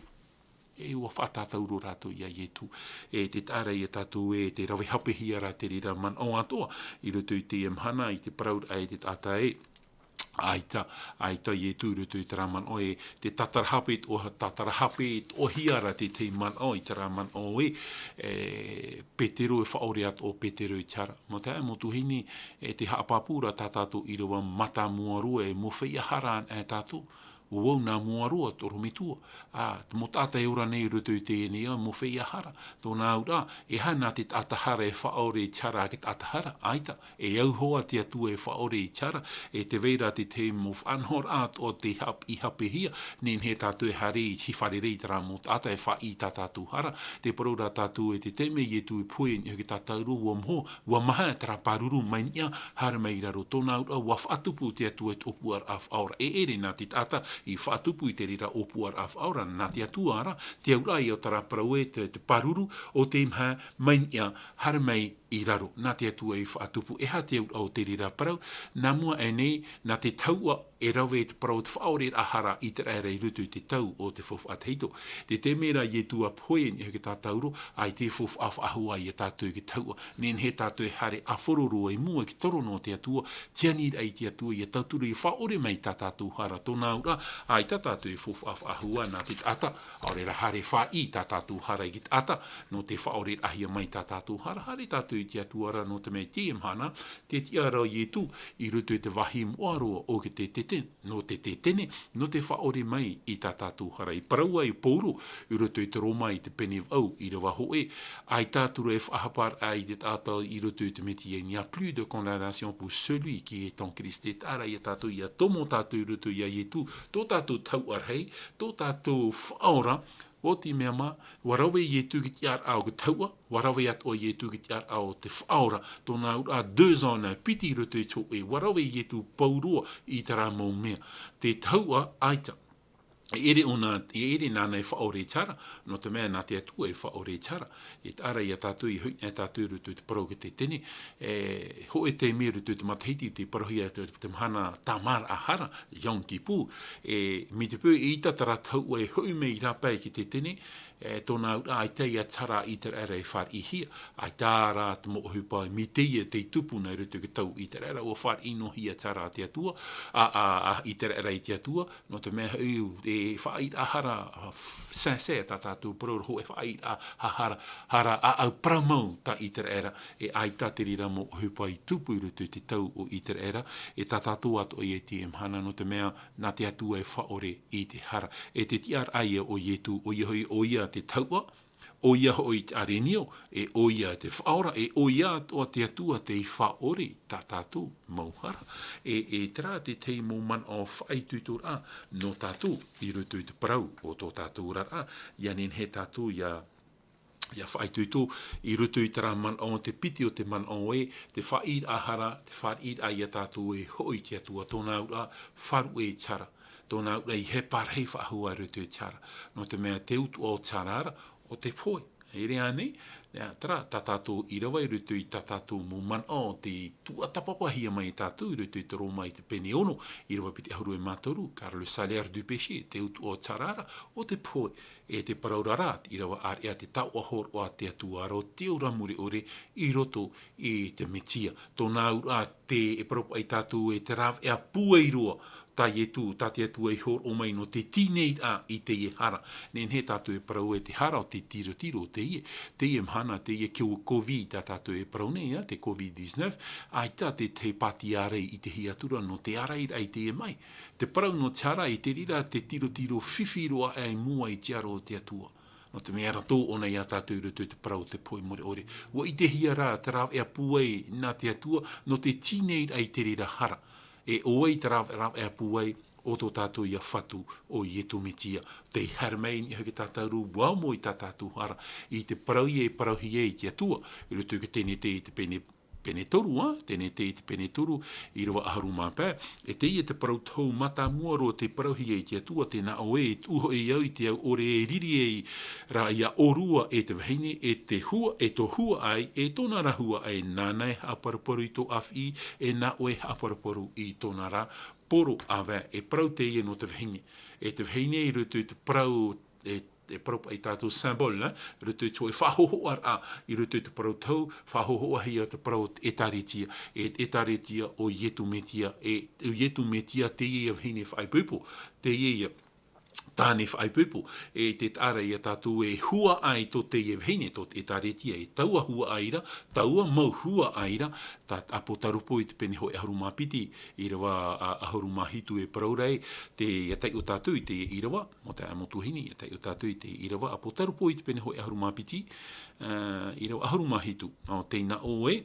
e ʻua faʻatātauro rātou ia Ietu. E tē taʻa ra ia tātou ē, tē rave hāpehia ra te reira manaʻo atoʻa, i roto i teie mahana, i te parauraʻa e te taʻata ē, ʻaita, ʻaita Ietu i roto i terā manaʻo ē, te tātara hāpē atoʻa, tātara hāpē atoʻahia ra te tahi manaʻo, i terā manaʻo ē, e, Petero e faʻaʻore atoʻa Petero i te hara. Mau taeaʻe, mau tuahine, e te haʻapāpū ra tā tātou ʻīrava mātāmua roa e mau feiā hara anaʻe tātou. ʻO vau nā mua roa, te ʻorometua. Ā, te mau taʻata e ora nei i roto i teie nei ao, mau feiā hara. Tōna auraʻa, e aha nā te taʻata hara e faʻaʻore i te hara a te taʻata hara? ʻAita, e au hoʻi te Atua e faʻaʻore i te hara, e tē vai ra te tahi mau faʻanahoraʻa atoʻa tei hap-, i hapehia, nehenehe tātou e haere i te fārerei i terā mau taʻata e faʻaʻī i tā tātou hara. Tē parau ra tātou e te taime a Ietu e pohe i niʻa iho i te tātauro, ʻua moho, ʻua maha terā pāruru mai niʻa, haere mai i raro. Tōna auraʻa, ʻua faʻatupu te Atua i te ʻōpuaraʻa faʻaora. E ʻere nā te taʻata i faʻatupu i te reira ʻōpuaraʻa faʻaora, nā te Atua ra, te auraʻa ia o terā parau ē, te, te pāruru, ʻo tei maha mai niʻa, haere mai i raro, nā te Atua i faʻatupu. E aha te auraʻa o te reira parau? Nā mua aʻe nei, nā te taua, e rave te parau o te faʻaʻoreraʻa hara a ʻĪteraʻera i roto i te tau o te faufaʻa tahito. Te taime ra a Ietu ʻa pohe i niʻa iho i te tātauro, ʻaita e faufaʻa faʻahou ia tātou i te taua. Nehenehe tātou e haere ʻāfaro roa i mua i te toro nō te Atua, te aniraʻa i te Atua, ia tauturu ia faʻaʻore mai tā tātou hara. Tōna auraʻa, ʻaita tātou e faufaʻa faʻahou nā te taʻata, ʻaore rā haere faʻaʻī tā tātou hara i te taʻata, nō te faʻaʻoreraʻahia mai tā tātou hara, haere tātou i te Atua ra, nō te mea i teie mahana, tē tiʻa ra Ietu i roto i te vāhi moʻa roa o te Tetene, nō te Tetene, nō te faʻaʻore mai i tā tātou hara. I parau ai Paulo i roto i te Roma i te pene vaʻu, ʻīrava hōʻē, ʻaita atu ra e faʻahaparaʻa i te taʻata i roto i te Metia, il n'y a plus de condamnation pour celui qui est en Christ. Tē tiʻa ra ia tātou, ʻia tomo tātou i roto ia Ietu, tō tātou taua rahi, tō tātou faʻaora, ʻo te mea mā, ʻua rave Ietu i te tiʻaraʻa o te taua, ʻua rave atoʻa Ietu i te tiʻaraʻa o te faʻaora. Tōna auraʻa, deux en un, piti i roto i te hōʻē, ʻua rave Ietu pauroa i terā mau mea. Te taua, ʻaita. E ʻere ʻōna, e ʻere nāna e faʻaʻore i te hara, nō te mea nā te Atua e faʻaʻore i te hara. E tiʻa ra ia tātou, i hoʻi nei tātou i roto i te parau o te Tetene, e, hōʻē taime i roto i te matahiti, tē parauhia te, te mahana tāmāraʻa hara, Yom Kippur, e, mai te peu ʻaita terā taua e hoʻi mai i rāpae i te Tetene, e, tōna auraʻa ʻaita ia te hara a ʻĪteraʻera e fāriʻihia, ʻaita rā te mau ʻohipa mai teie tei tupu nei i roto i te tau ʻĪteraʻera, ʻua fāriʻi noa hia te hara a te Atua, a, a, a ʻĪteraʻera i te Atua, nō te mea hoʻi, e faʻaʻīraʻa hara, a, f-, sincère tā tātou parau ra, hōʻē faʻaʻīraʻa ha-, hara, hara ʻāʻau parau mau tā ʻĪteraʻera, e ʻaita te reira mau ʻohipa i tupu i roto i te tau o ʻĪteraʻera, e tā tātou atoʻa ia i teie mahana, nō te mea, nā te Atua e faʻaʻore i te hara. E te tiʻaraʻa ia o Ietu, ʻoia hoʻi, ʻoia te taua, ʻoia hoʻi te ʻarenio, e ʻoia te faʻaora, e ʻoia atoʻa te Atua tei faʻaʻore i tā tātou mau hara. E, e terā te tahi mau manaʻo faʻaitoitoraʻa nō tātou i roto i te parau o tō tātou oraraʻa, ʻia nehenehe tātou ʻia ʻia faʻaitoito i roto i terā manaʻo, te piti o te manaʻo ē, te faʻaʻīraʻa hara, te fāriʻiraʻa ia tātou e hoʻi i te Atua, tōna auraʻa, faʻaruʻe i te hara, tōna auraʻa, ʻeiaha e pārahi faʻahou i roto i te hara. Nō te mea te utuʻa o te hara ra, ʻo te pohe. E ʻere ānei, ʻia, terā, tā tātou ʻīrava i roto i tā tātou mau manaʻo, te tuatāpapahia mai tātou i roto i te Roma i te pene ono, ʻīrava piti ʻahuru e mā toru, car le salaire du péché, te utuʻa o te hara ra, ʻo te pohe. E te parau ra, te ʻīrava ʻāreʻa, te taoʻa hōroʻa a te Atua ra ʻo te ora mure ʻore i roto i te Metia. Tōna auraʻa te, e parau paʻi tātou e te rāveʻa pūai roa tā Ietu, tā te Atua i hōroʻa mai nō te tīnei ra i teie hara. Nehenehe tātou e parau e te hara ʻo te tirotiro, teie, teie mahana, teie covid tā tātou e parau nei, ā, te covid dix-neuf, ʻaita te, te pāti ārai i te hiatura nō te ārai ra i teie mai. Te parau nō te hara, i te reira te tirotiro fifi roa aʻe i mua i te aro o te Atua. Nō te mea rātou ʻōna ia tātou i roto i te parau o te pohe mure ʻore. ʻUa ʻitehia rā te rāveʻa pūai nā te Atua, nō te tīnei ra i te reira hara. E ʻo vai te rāve-, rāveʻa pūai, ʻo tō tātou ia Fatu, ʻo Ietu Metia. Tei haere mai i niʻa iho i te tātauro, ʻua moe i tā tātou hara. I te parau ia e parauhia ai te Atua, i roto i te Tenete i te pene pene toru, ā, Tenete i te pene toru, ʻīrava ʻahuru mā pae, e teie te parau tohu mātāmua roa tei parauhia e te Atua, tē nā ʻō ē, e tuʻu hoʻi au i te au ʻore e riri ai ra ia ʻōrua e te vahine, e te hua, e tō huaʻai, e tōna ra huaʻai, nāna e haʻaparuparu i tō ʻāfiʻi, e nā ʻoe e haʻaparuparu i tōna ra poro. Āvae, e parau teie nō te vahine. E te vahine i roto i te parau, e, e parau paʻi tātou symbole, nā, i roto i te hōʻē faʻahōhoʻaraʻa, i roto i te parau tohu, faʻahōhoʻahia te parau o te ʻĒtārētia. E te ʻĒtārētia ʻo Ietu Metia, e, ʻo Ietu Metia, teie ia vahine faʻaipoipo, teie ia, tāne faʻaipoipo, e te taʻa ra ia tātou e huaʻai tō teie vahine, tō te ʻĒtārētia, e taua huaʻai ra, taua mau huaʻai ra, tā Apotarupo i te pene hōʻē ʻahuru mā piti, ʻīrava, ā, ʻahuru mā hitu e parau ra ē, te, ia taiʻo tātou i te ʻīrava, mau taeaʻe mau tuahine, ia taiʻo tātou i te ʻīrava, Apotarupo i te pene hōʻē ʻahuru mā piti, ā, ʻīrava ʻahuru mā hitu, nō teie nei ē,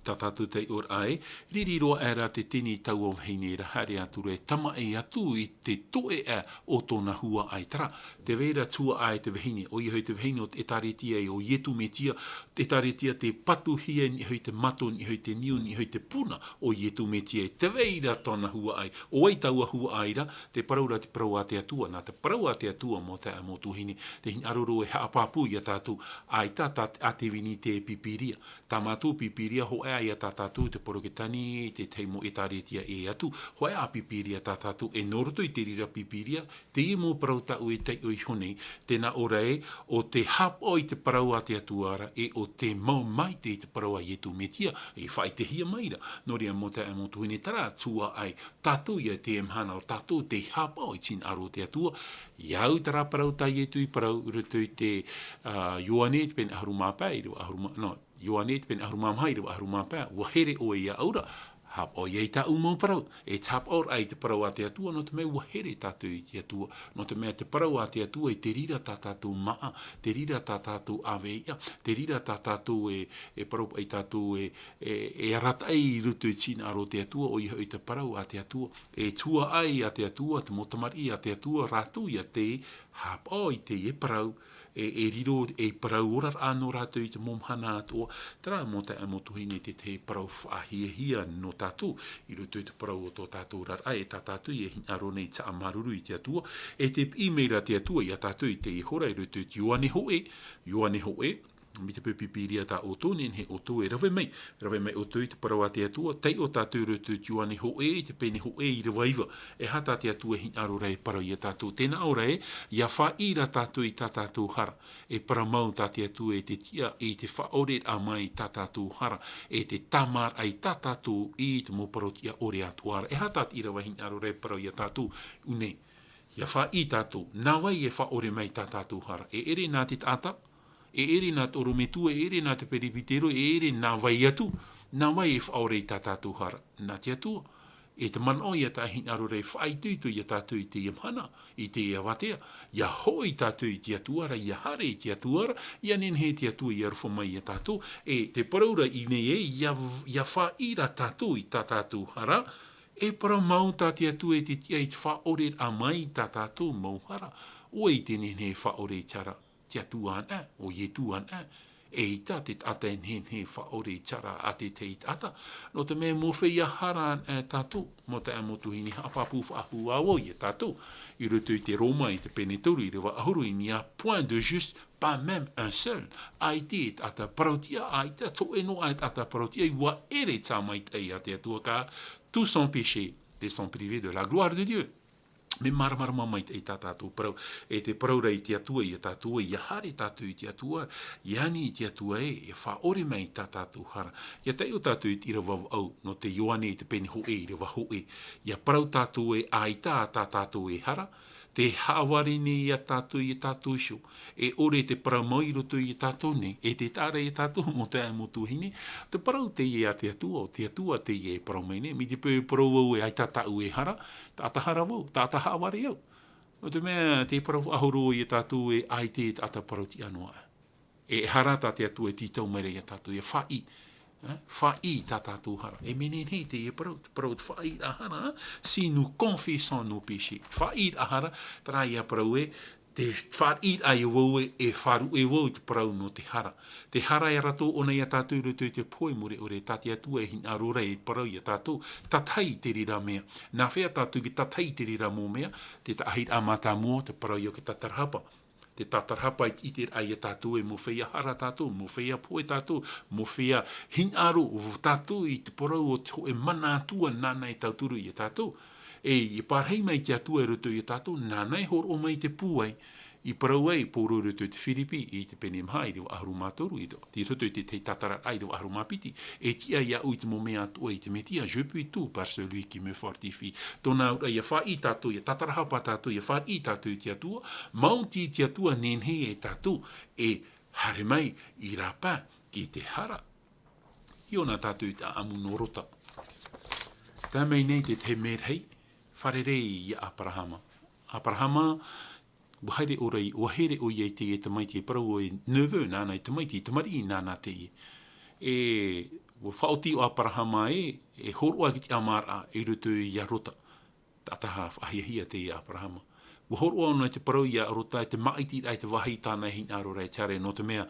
tā tātou taiʻoraʻa ē, riri roa aʻe ra te tini i taua vahine ra, haere atu ra e tamaʻi atu i te toeʻa o tōna huaʻai, terā, tē vai ra te huaʻai te vahine, ʻoia hoʻi te vahine o te ʻĒtārētia ē, ʻo Ietu Metia, te ʻĒtārētia tē patuhia niʻa hoʻi te mato, niʻa hoʻi te niu, niʻa hoʻi te puna o Ietu Metia ē, tē vai ra tōna huaʻai, ʻo vai taua huaʻai ra, te parau ra te parau a te Atua, nā te parau a te Atua mau taeaʻe mau tuahine, te hinaʻaro ra e haʻapāpū ia tātou, ʻaita tā te, ā te Vini te Pīpīria, tā mātou Pīpīria, hōʻē ā ia tā tātou te Poroketani, te tahi mau ʻĒtārētia ʻē atu, hōʻē ā Pīpīria tā tātou, e nō roto i te reira Pīpīria, teie mau parau tāʻu e taiʻo iho nei, tē nā ʻō ra ē, ʻo te haʻapaʻo i te parau a te Atua ra, e ʻo te mau maitaʻi i te parau a Ietu Metia, e faʻaʻitehia mai ra. Nō reira mau taeaʻe mau tuahine, terā te huaʻai, tātou ia teie mahana, ʻo tātou tei haʻapaʻo i te hinaʻaro o te Atua, ʻia au terā parau tā Ietu i parau, i roto i te, ā, Ioane, te pene ʻahuru mā pae, ʻīrava ʻahuru mā, nō, Ioane, te pene ʻahuru mā maha, ʻīrava ʻahuru mā pae, ʻua here ʻoe iāʻu ra, haʻapaʻo ia i tāʻu mau parau, e te haʻapaʻoraʻa i te parau a te Atua, nō te mea ʻua here tātou i te Atua, nō te mea te parau a te Atua, e te reira tā tātou māʻa, te reira tā tātou ʻāvae iʻa, te reira tā tātou e, e parau paʻi tātou e, e, e arataʻi i roto i te hinaʻaro o te Atua, ʻoia hoʻi te parau a te Atua, e te huaʻai a te Atua, te mau tamariʻi a te Atua, rātou ia tei haʻapaʻo i teie parau, e, e riro ei parau oraraʻa nō rātou i te mau mahana atoʻa, terā mau taeaʻe mau tuahine te, te parau faʻahiahia nō tātou, i roto i te parau o tō tātou oraraʻa, e tā tātou ia hinaʻaro nei te haʻamāuruuru i te Atua, e tē piʻi mai ra te Atua ia tātou i teie hora, i roto i te Ioane hōʻē, Ioane hōʻē, mai te peu Pīpīria tā ʻoutou, nehenehe ʻoutou e rave mai, rave mai ʻoutou i te parau a te Atua, taiʻo tātou i roto i te Ioane hōʻē, i te pene hōʻē, ʻīrava iva, e aha tā te Atua e hinaʻaro ra e parau ia tātou, tē nā ʻō ra ē, ʻia faʻaʻī ra tātou i tā tātou hara, e parau mau tā te Atua e te tiʻa i te faʻaʻoreraʻa mai i tā tātou hara, e te tāmāraʻa i tā tātou i te mau parau tiʻa ʻore atoʻa ra, e aha tā te ʻīrava e hinaʻaro ra e parau ia tātou, ʻu nei, ʻia faʻaʻī tātou, nā vai e faʻaʻore mai i tā tātou hara, e ʻere nā te taʻata, e ʻere nā te ʻorometua, e ʻere nā te perepitero, e ʻere nā vai atu, nā vai e faʻaʻore i tā tātou hara, nā te Atua. E te manaʻo ia tā e hinaʻaro ra e faʻaitoito ia tātou i teie mahana, i teie avatea, ʻia hoʻi tātou i te Atua ra, ʻia haere i te Atua ra, ʻia nehenehe te Atua i aroha mai ia tātou, e te parau ra i ʻō nei ē, ʻia, ʻia faʻaʻī ra tātou i tā tātou hara, e parau mau tā te Atua e te tiʻa i te faʻaʻoreraʻa mai i tā tātou mau hara, ʻoe i te nehenehe e faʻaʻore i te hara, te Atua anaʻe, ʻo Ietu anaʻe, eʻita te taʻata e nehenehe e faʻaʻore i te hara a te tahi taʻata, nō te mea mō feiā hara anaʻe tātou, mau taeaʻe mau tuahine haʻapāpū faʻahou ā vau ia tātou, i roto i te Roma i te pene toru ʻīrava ʻahuru, il n'y a point de juste, pas même un seul, ʻaita e taʻata parau-tiʻa, ʻaita e hōʻē noa e taʻata parau-tiʻa, ʻua ʻere te maitaʻi a te Atua, car tous sont péchés et sont privés de la gloire de Dieu. Mea māramarama maitaʻi tā tātou parau, e te parau ra i te Atua ia tātou ē, ʻia haere tātou i te Atua, ʻia ani i te Atua ē, e faʻaʻore mai i tā tātou hara. ʻIa taiʻo tātou i te ʻīrava vau, nō te Ioane i te pene hōʻē ʻīrava hōʻē. ʻIa parau tātou ē, ʻaita tā tātou e hara, tē haʻavare nei ia tātou ia tātou iho, e ʻore te parau mau i roto ia tātou nei, e te taʻa ra ia tātou mau taeaʻe mau tuahine, te parau teie a te Atua, ʻo te Atua teie e parau mai nei, mai te peu e parau vau ē ʻaita tāʻu e hara, taʻata hara vau, taʻata haʻavare au. Nō te mea, te parau faʻahou ia tātou ē ʻaita e taʻata parau-tiʻa noa. E hara tā te Atua e tītau mai ra ia tātou, ʻia faʻaʻī, ē, faʻaʻī i tā tātou hara. E mea nehenehe teie parau, te parau te faʻaʻīraʻa hara, si nous confessons nos péchés. Faʻaʻīraʻa hara, terā ia parau ē, te faʻaʻīraʻa ia vau ē, e faʻaruʻe vau i te parau nō te hara. Te hara e rātou ʻōna ia tātou i roto i te pohe mure ʻore, tā te Atua e hinaʻaro ra e parau ia tātou, tātahi i te reira mea. Nā hea tātou e tātahi i te reira mau mea, te taʻahiraʻa mātāmua, te parau ia ʻo te tātarahapa. Te tātarahapa i te ʻiteraʻa ia tātou ē mō feiā hara tātou, mō feiā pohe tātou, mō feiā hinaʻaro tātou i te parau o te hōʻē mana Atua nāna e tauturu ia tātou. E, e pārahi mai te Atua i roto ia tātou, nāna e hōroʻa mai te pūai, I parau ai Pauro i roto i te Firipi, i te pene maha, ʻīrava ʻahuru mā toru, i te, i roto i te, te tātararaʻa ʻīrava ʻahuru mā piti, e tiʻa iāʻu i te mau mea atoʻa i te Mesia, je puis tout par celui qui me fortifie. Tōna auraʻa ʻia faʻaʻī tātou, ʻia tātarahapa tātou, ʻia fāriʻi tātou i te Atua, maoti te Atua nehenehe e tātou, e haere mai i rāpae i te hara. Hiʻo na tātou i te ʻaʻamu nō Rota. Tae mai nei te tahi merahi, fārerei ia Aperahama. Aperahama, ʻua haere ʻoia, ʻua haere ʻoia i teie tamaiti e parau ē neveu nāna e tamaiti, tamariʻi nāna teie. E, ʻua faʻaoti ʻo Aperahama ē, e hōroʻa i te tiʻamāraʻa i roto ia Rota. Taʻata faʻahiahia teie Aperahama. ʻUa hōroʻa ʻōna i te parau ia Rota, i te māʻitiraʻa i te vāhi tāna e hinaʻaro ra e te hara, nō te mea,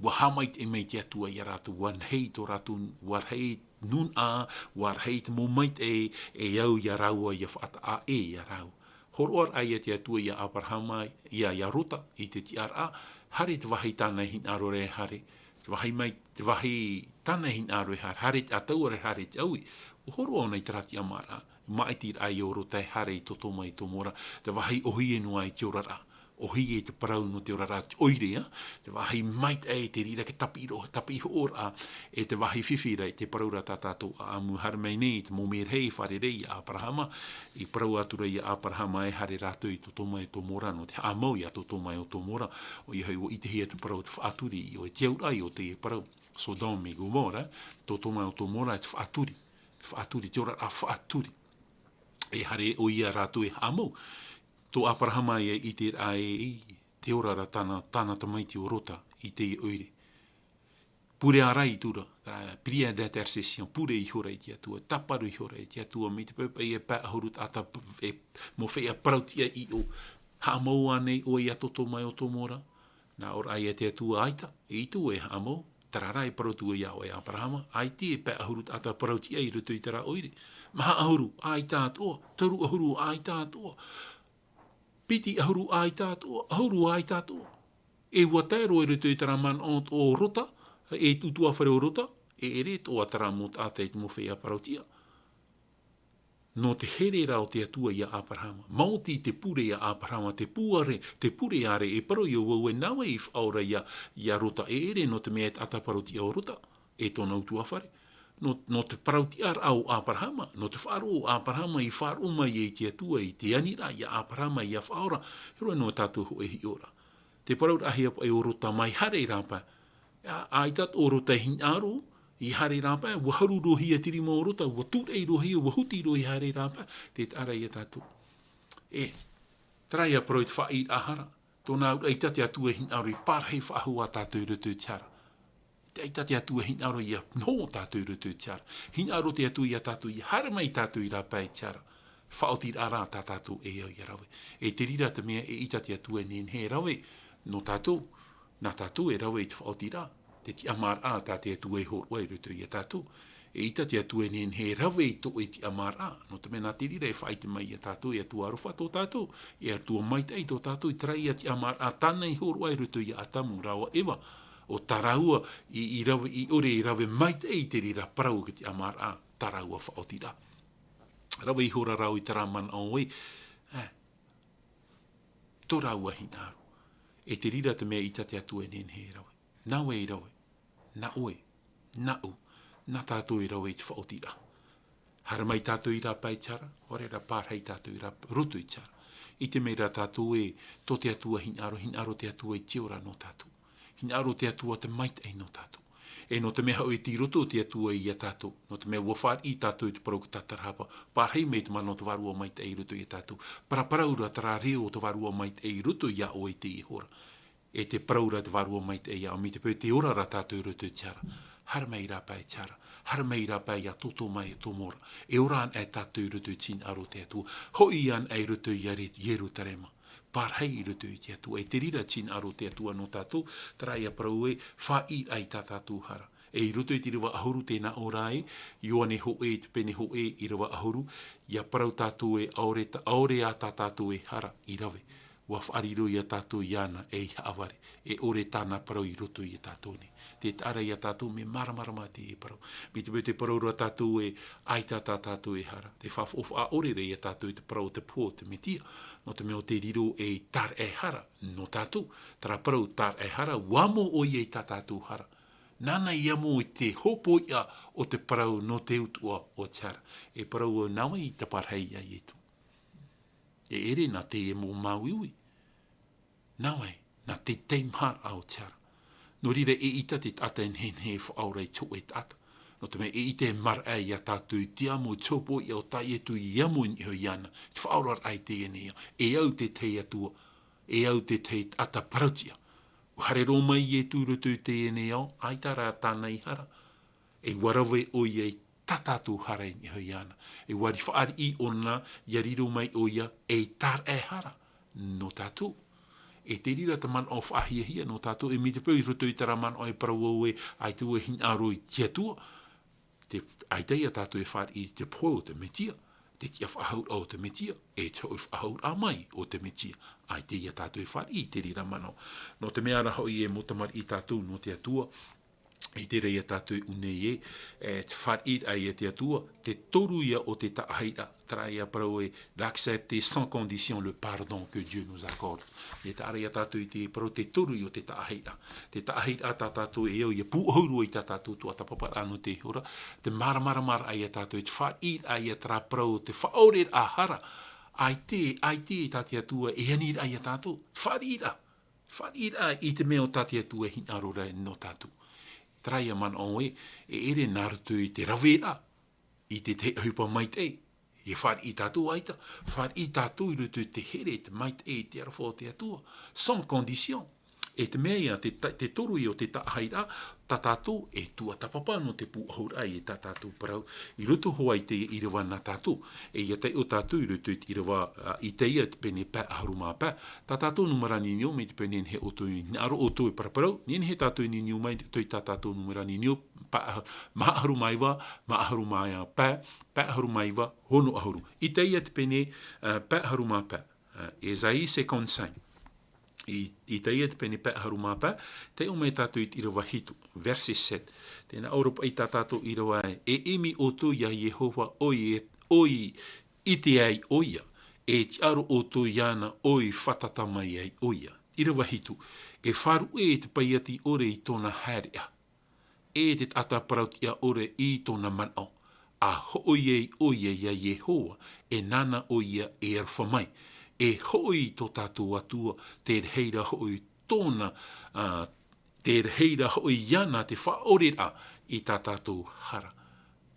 ʻua haʻamaitaʻi mai te Atua ia rātou, ʻua rahi tō rātou, ʻua rahi nūnaʻa, ʻua rahi te mau maitaʻi, e au ia rāua, ʻia faʻataʻa ʻē ia rāua. Hōroʻaraʻa ia te Atua ia Aperahama, ia, ia Rota, i te tiʻaraʻa, haere te vāhi tāna e hinaʻaro ra e haere, te vāhi mai, te vāhi tāna e hinaʻaro e haere, haere te ʻātaʻuraʻa, haere te ʻaui. ʻUa hōroʻa ʻōna i terā tiʻamāraʻa, māʻitiraʻa ia Rota e haere i tō Sodoma e Gomora, te vāhi ʻōhie noa i te oraraʻa. ʻŌhie te parau nō te oraraʻa, te ʻoire, ā, te vāhi maitaʻi, te reira te tāpiʻi ro-, tāpiʻi hoʻoraʻa, e te vāhi fifi ra, te parau ra tā tātou ʻaʻamu. Haere mai nei te mau merahi, fārerei ia Aperahama, i parau atu ra ia Aperahama e haere rātou i tō Sodoma e Gomora, nō te haʻamau ia Sodoma e Gomora, ʻoia hoʻi ʻua ʻitehia te parau te faʻaturi, ʻo te auraʻa o te parau, Sodoma e Gomora, tō Sodoma e Gomora, te faʻaturi, te faʻaturi, te oraraʻa faʻaturi. E haere ʻoia rātou e haʻamau. Tō Aperahama ia ʻiteraʻa ē, te oraraʻa tāna, tāna tamaiti ʻo Rota i teie ʻoire. Pure ārai atu ra, terā prière d'intercession, pure ihora i te Atua, tāparu ihora i te Atua, mai te peu paʻi e pae ʻahuru taʻata p-, e, mau feiā parautiʻa i ʻō. Haʻamau ānei ʻoe ia Sodoma e Gomora? Nā ʻō ra ia te Atua, ʻaita, ʻeʻita e haʻamau, terā rā e parau atu ia ʻoe Aperahama, ʻaita e pae ʻahuru taʻata parautiʻa i roto i terā ʻoire. Maha ʻahuru, ʻaita atoʻa, toru ʻahuru, ʻaita atoʻa. Piti ʻahuru, ʻaita atoʻa, ʻahuru, ʻaita atoʻa. E ʻua tae roa i roto i terā manaʻo o Rota, e te ʻutuāfare o Rota, e ʻere atoʻa terā mau taʻata i te mau feiā parautiʻa. Nō te here ra o te Atua ia Aperahama. Maoti te pure ia Aperahama, te pure, te pure ārai e parau ia vau ē nā vai i faʻaora ia, ia Rota, e ʻere nō te mea e taʻata parautiʻa ʻo Rota, e tōna ʻutuāfare. Nō, nō te parautiʻaraʻa o Aperahama, nō te faʻaroʻo o Aperahama i faʻaroʻo mai i te Atua, i te aniraʻa ia Aperahama ia faʻaora, e rave noa tātou hōʻē hiʻoraʻa. Te parauraʻa hia paʻi o Rota mai haere i rāpae. ʻA, ʻaita atoʻa Rota e hinaʻaro i haere i rāpae, ʻua haru roa hia te rima o Rota, ʻua tūraʻi roa hia, ʻua huti roa hia i haere i rāpae, tē taʻa ra ia tātou. E, terā ia parau i te faʻaʻīraʻa hara, tōna auraʻa ʻaita te Atua e hinaʻaro i parahi faʻahou ia tātou i roto i te hara. ʻAita te Atua e hinaʻaro ia noho tātou i roto i te hara. Hinaʻaro te Atua ia tātou, ia haere mai tātou i rāpae i te hara. Faʻaotiraʻa rā tā tātou e au ia rave. E te reira te mea ʻeʻita te Atua e nehenehe e rave nō tātou, nā tātou e rave i te faʻaotiraʻa, te tiʻamāraʻa tā te Atua e hōroʻa i roto ia tātou. ʻEʻita te Atua e nehenehe e rave i tō ʻoe tiʻamāraʻa, nō te mea nā te reira e faʻaʻite mai ia tātou, e Atua aroha tō tātou, e Atua maitaʻi tō tātou, i terā ia tiʻamāraʻa tāna i hōroʻa i roto ia Atamu rāua Eva, ʻo tā rāua i, i rave, i ʻore i rave maitaʻi i te reira parau o te tiʻamāraʻa, tā rāua faʻaotiraʻa. Rave ihora rāua i terā manaʻo ē, ē, tō rāua hinaʻaro. E te reira te mea ʻeʻita te Atua e nehenehe e rave. Nā vai e rave? Nā ʻoe, nāʻu, nā tātou e rave i te faʻaotiraʻa. Haere mai tātou i rāpae i te hara, ʻaore rā pārahi tātou i rā-, roto i te hara. ʻIte mai rā tātou ē, tō te Atua hinaʻaro, hinaʻaro te Atua i te ora nō tātou. Hinaʻaro te Atua te maitaʻi nō tātou. E nō te mea hoʻi tei roto te Atua ia tātou, nō te mea ʻua fāriʻi tātou i te parau o te tātarahapa, pārahi mai te mana o te Vārua Maitaʻi i roto ia tātou. Paraparau ra terā reo o te Vārua Maitaʻi i roto ia ʻoe i teie hora. E te parau ra te Vārua Maitaʻi ia ʻoe, mai te peu tē ora ra tātou i roto i te hara. Haere mai i rāpae i te hara. Haere mai i rāpae ia Sodoma e Gomora. E ora anaʻe tātou i roto i te hinaʻaro o te Atua. Hoʻi anaʻe i roto ia Re-, Ierutarema. Pārahi i roto i te Atua. E te reira te hinaʻaro o te Atua nō tātou, terā ia parau ē, faʻaʻī i tā tātou hara. E i roto i te ʻīrava ʻahuru tē nā ʻō ra ē, Ioane hōʻē, te pene hōʻē, ʻīrava ʻahuru, ʻia parau tātou ē, ʻaore tā, ʻaore ā tā tātou e hara i rave. ʻUa faʻariro ia tātou iāna ei haʻavare, e ʻore tāna parau i roto ia tātou nei. Tē taʻa ra ia tātou mea māramarama teie parau. Mai te peu tē parau ra tātou ē, ʻaita tā tātou e hara. Tē faʻaʻore ra ia tātou i te parau o te pō o te Mesia. Nō te mea ʻo tē riro ei tāraʻehara nō tātou. Terā parau tāraʻehara, ʻua amo ʻoia i tā tātou hara. Nāna i amo i te hōpoiʻa o te parau nō te utuʻa o te hara. E parau au nā vai i taparahi ia Ietu. E ʻere nā teie mau māuiui. Nā vai, nā te teitei maharaʻa o te hara. Nō reira eʻita te taʻata e nehenehe e faʻaora i te hōʻē taʻata. Nō te mea eʻita e maraʻa ia tātou i te amo, te hōpoiʻa o tā Ietu i amo i niʻa iāna, te faʻaoraraʻa i teie nei ao. E au te tahi Atua, e au te tahi taʻata parautiʻa. ʻUa haere roa mai Ietu i roto i teie nei ao, ʻaita rā tāna i hara. E ʻua rave ʻoia i tā tātou hara i niʻa iāna. E ʻua fāriʻi ʻōna, ʻia riro mai ʻoia ei tāraʻehara nō tātou. E te reira te manaʻo faʻahiahia nō tātou, e mai te peu i roto i terā manaʻo e parau au ē, ʻaita ʻoe e hinaʻaro i te Atua. Te, ʻaita ia tātou e fāriʻi i te pō o te Mesia, te tiʻafaʻahouraʻa o te Mesia, e te hoʻi faʻahouraʻa mai o te Mesia. ʻAita ia tātou e fāriʻi i te reira manaʻo. Nō te mea rā hoʻi e mau tamariʻi tātou nō te Atua, i te reira ia tātou i ʻō nei ē, e, te fāriʻiraʻa ia te Atua, te toru ia o te taʻahiraʻa, terā ia parau ē, d'accepter sans condition le pardon que Dieu nous accorde. E taʻa ra ia tātou i te parau te toru ia o te taʻahiraʻa. Te taʻahiraʻa tā tātou e au ʻia pūʻohu roa i tā tātou tuatāpaparaʻa nō te hora, te māramaramaraʻa ia tātou, te fāriʻiraʻa ia terā parau, te faʻaoreraʻa hara, ʻaita, ʻaita tā te Atua e aniraʻa ia tātou, fāriʻiraʻa. Fāriʻiraʻa i te mea ʻo tā te Atua e hinaʻaro ra nō tātou. Terā ia manaʻo ē, e ʻere nā roto i te raveraʻa, i te tahi ʻohipa maitaʻi, e fāriʻi tātou ʻaita, fāriʻi tātou i roto i te here, te maitaʻi, te aroha o te Atua, sans condition. E te mea ia, te ta-, te toru ia o te taʻahiraʻa, tā tātou e tuatāpapa nō te pūʻohuraʻa i tā tātou parau, i roto hoʻi i te ʻīrava nā tātou, e ʻia taiʻo tātou i roto i te ʻīrava, ā, Isaia te pene pae ʻahuru mā pae, tā tātou nūmera niniu, mai te peu e nehenehe ʻoutou e hinaʻaro ʻoutou e paraparau, nehenehe tātou e niniu mai i roto i tā tātou nūmera niniu, pae ʻahu-, maha ʻahuru mā iva, maha ʻahuru mā pae, pae ʻahuru mā iva, ono ʻahuru. Isaia te pene, ā, pae ʻahuru mā pae, ā, Isaïe cinquante-cinq. I, Isaia te pene pae ʻahuru mā pae, taiʻo mai tātou i te ʻīrava hitu, verset sept. Tē nā ʻō ra paʻi tā tātou ʻīrava ē, e ʻimi ʻoutou ia Iehova, ʻoia, ʻoia i ʻite ai ʻoia, e tiʻa roa ʻoutou iāna, ʻoia i fātata mai ai ʻoia. ʻĪrava hitu, e faʻaruʻe te paiati ʻore i tōna haereʻa, e te taʻata parautiʻa ʻore i tōna manaʻo, ʻa hoʻi ai ʻoia ia Iehova, e nāna ʻoia e aroha mai, e hoʻi i tō tātou Atua, te reira hoʻi tōna, ā, te reira hoʻi iāna te faʻaoreraʻa i tā tātou hara.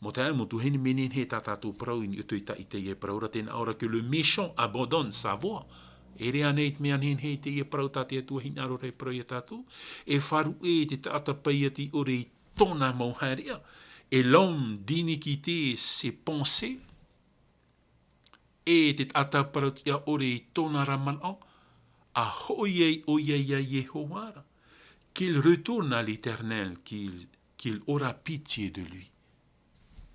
Mau taeaʻe, mau tuahine, e nehenehe tā tātou parau i niʻa i te taʻata e parau ra, tē nā ʻō ra que le méchant abandonne sa voie. E ʻere ānei te mea nehenehe i teie parau tā te Atua e hinaʻaro ra e parau ia tātou? E faʻaruʻe te taʻata paiati ʻore i tōna mau haereʻa. Et l'homme d'iniquité ses pensées. E te taʻata parautiʻa ʻore i tōna ra manaʻo, ʻa hoʻi ai ʻoia ia Iehova ra. Qu'il retourne à l'Éternel, qu'il, qu'il aura pitié de lui.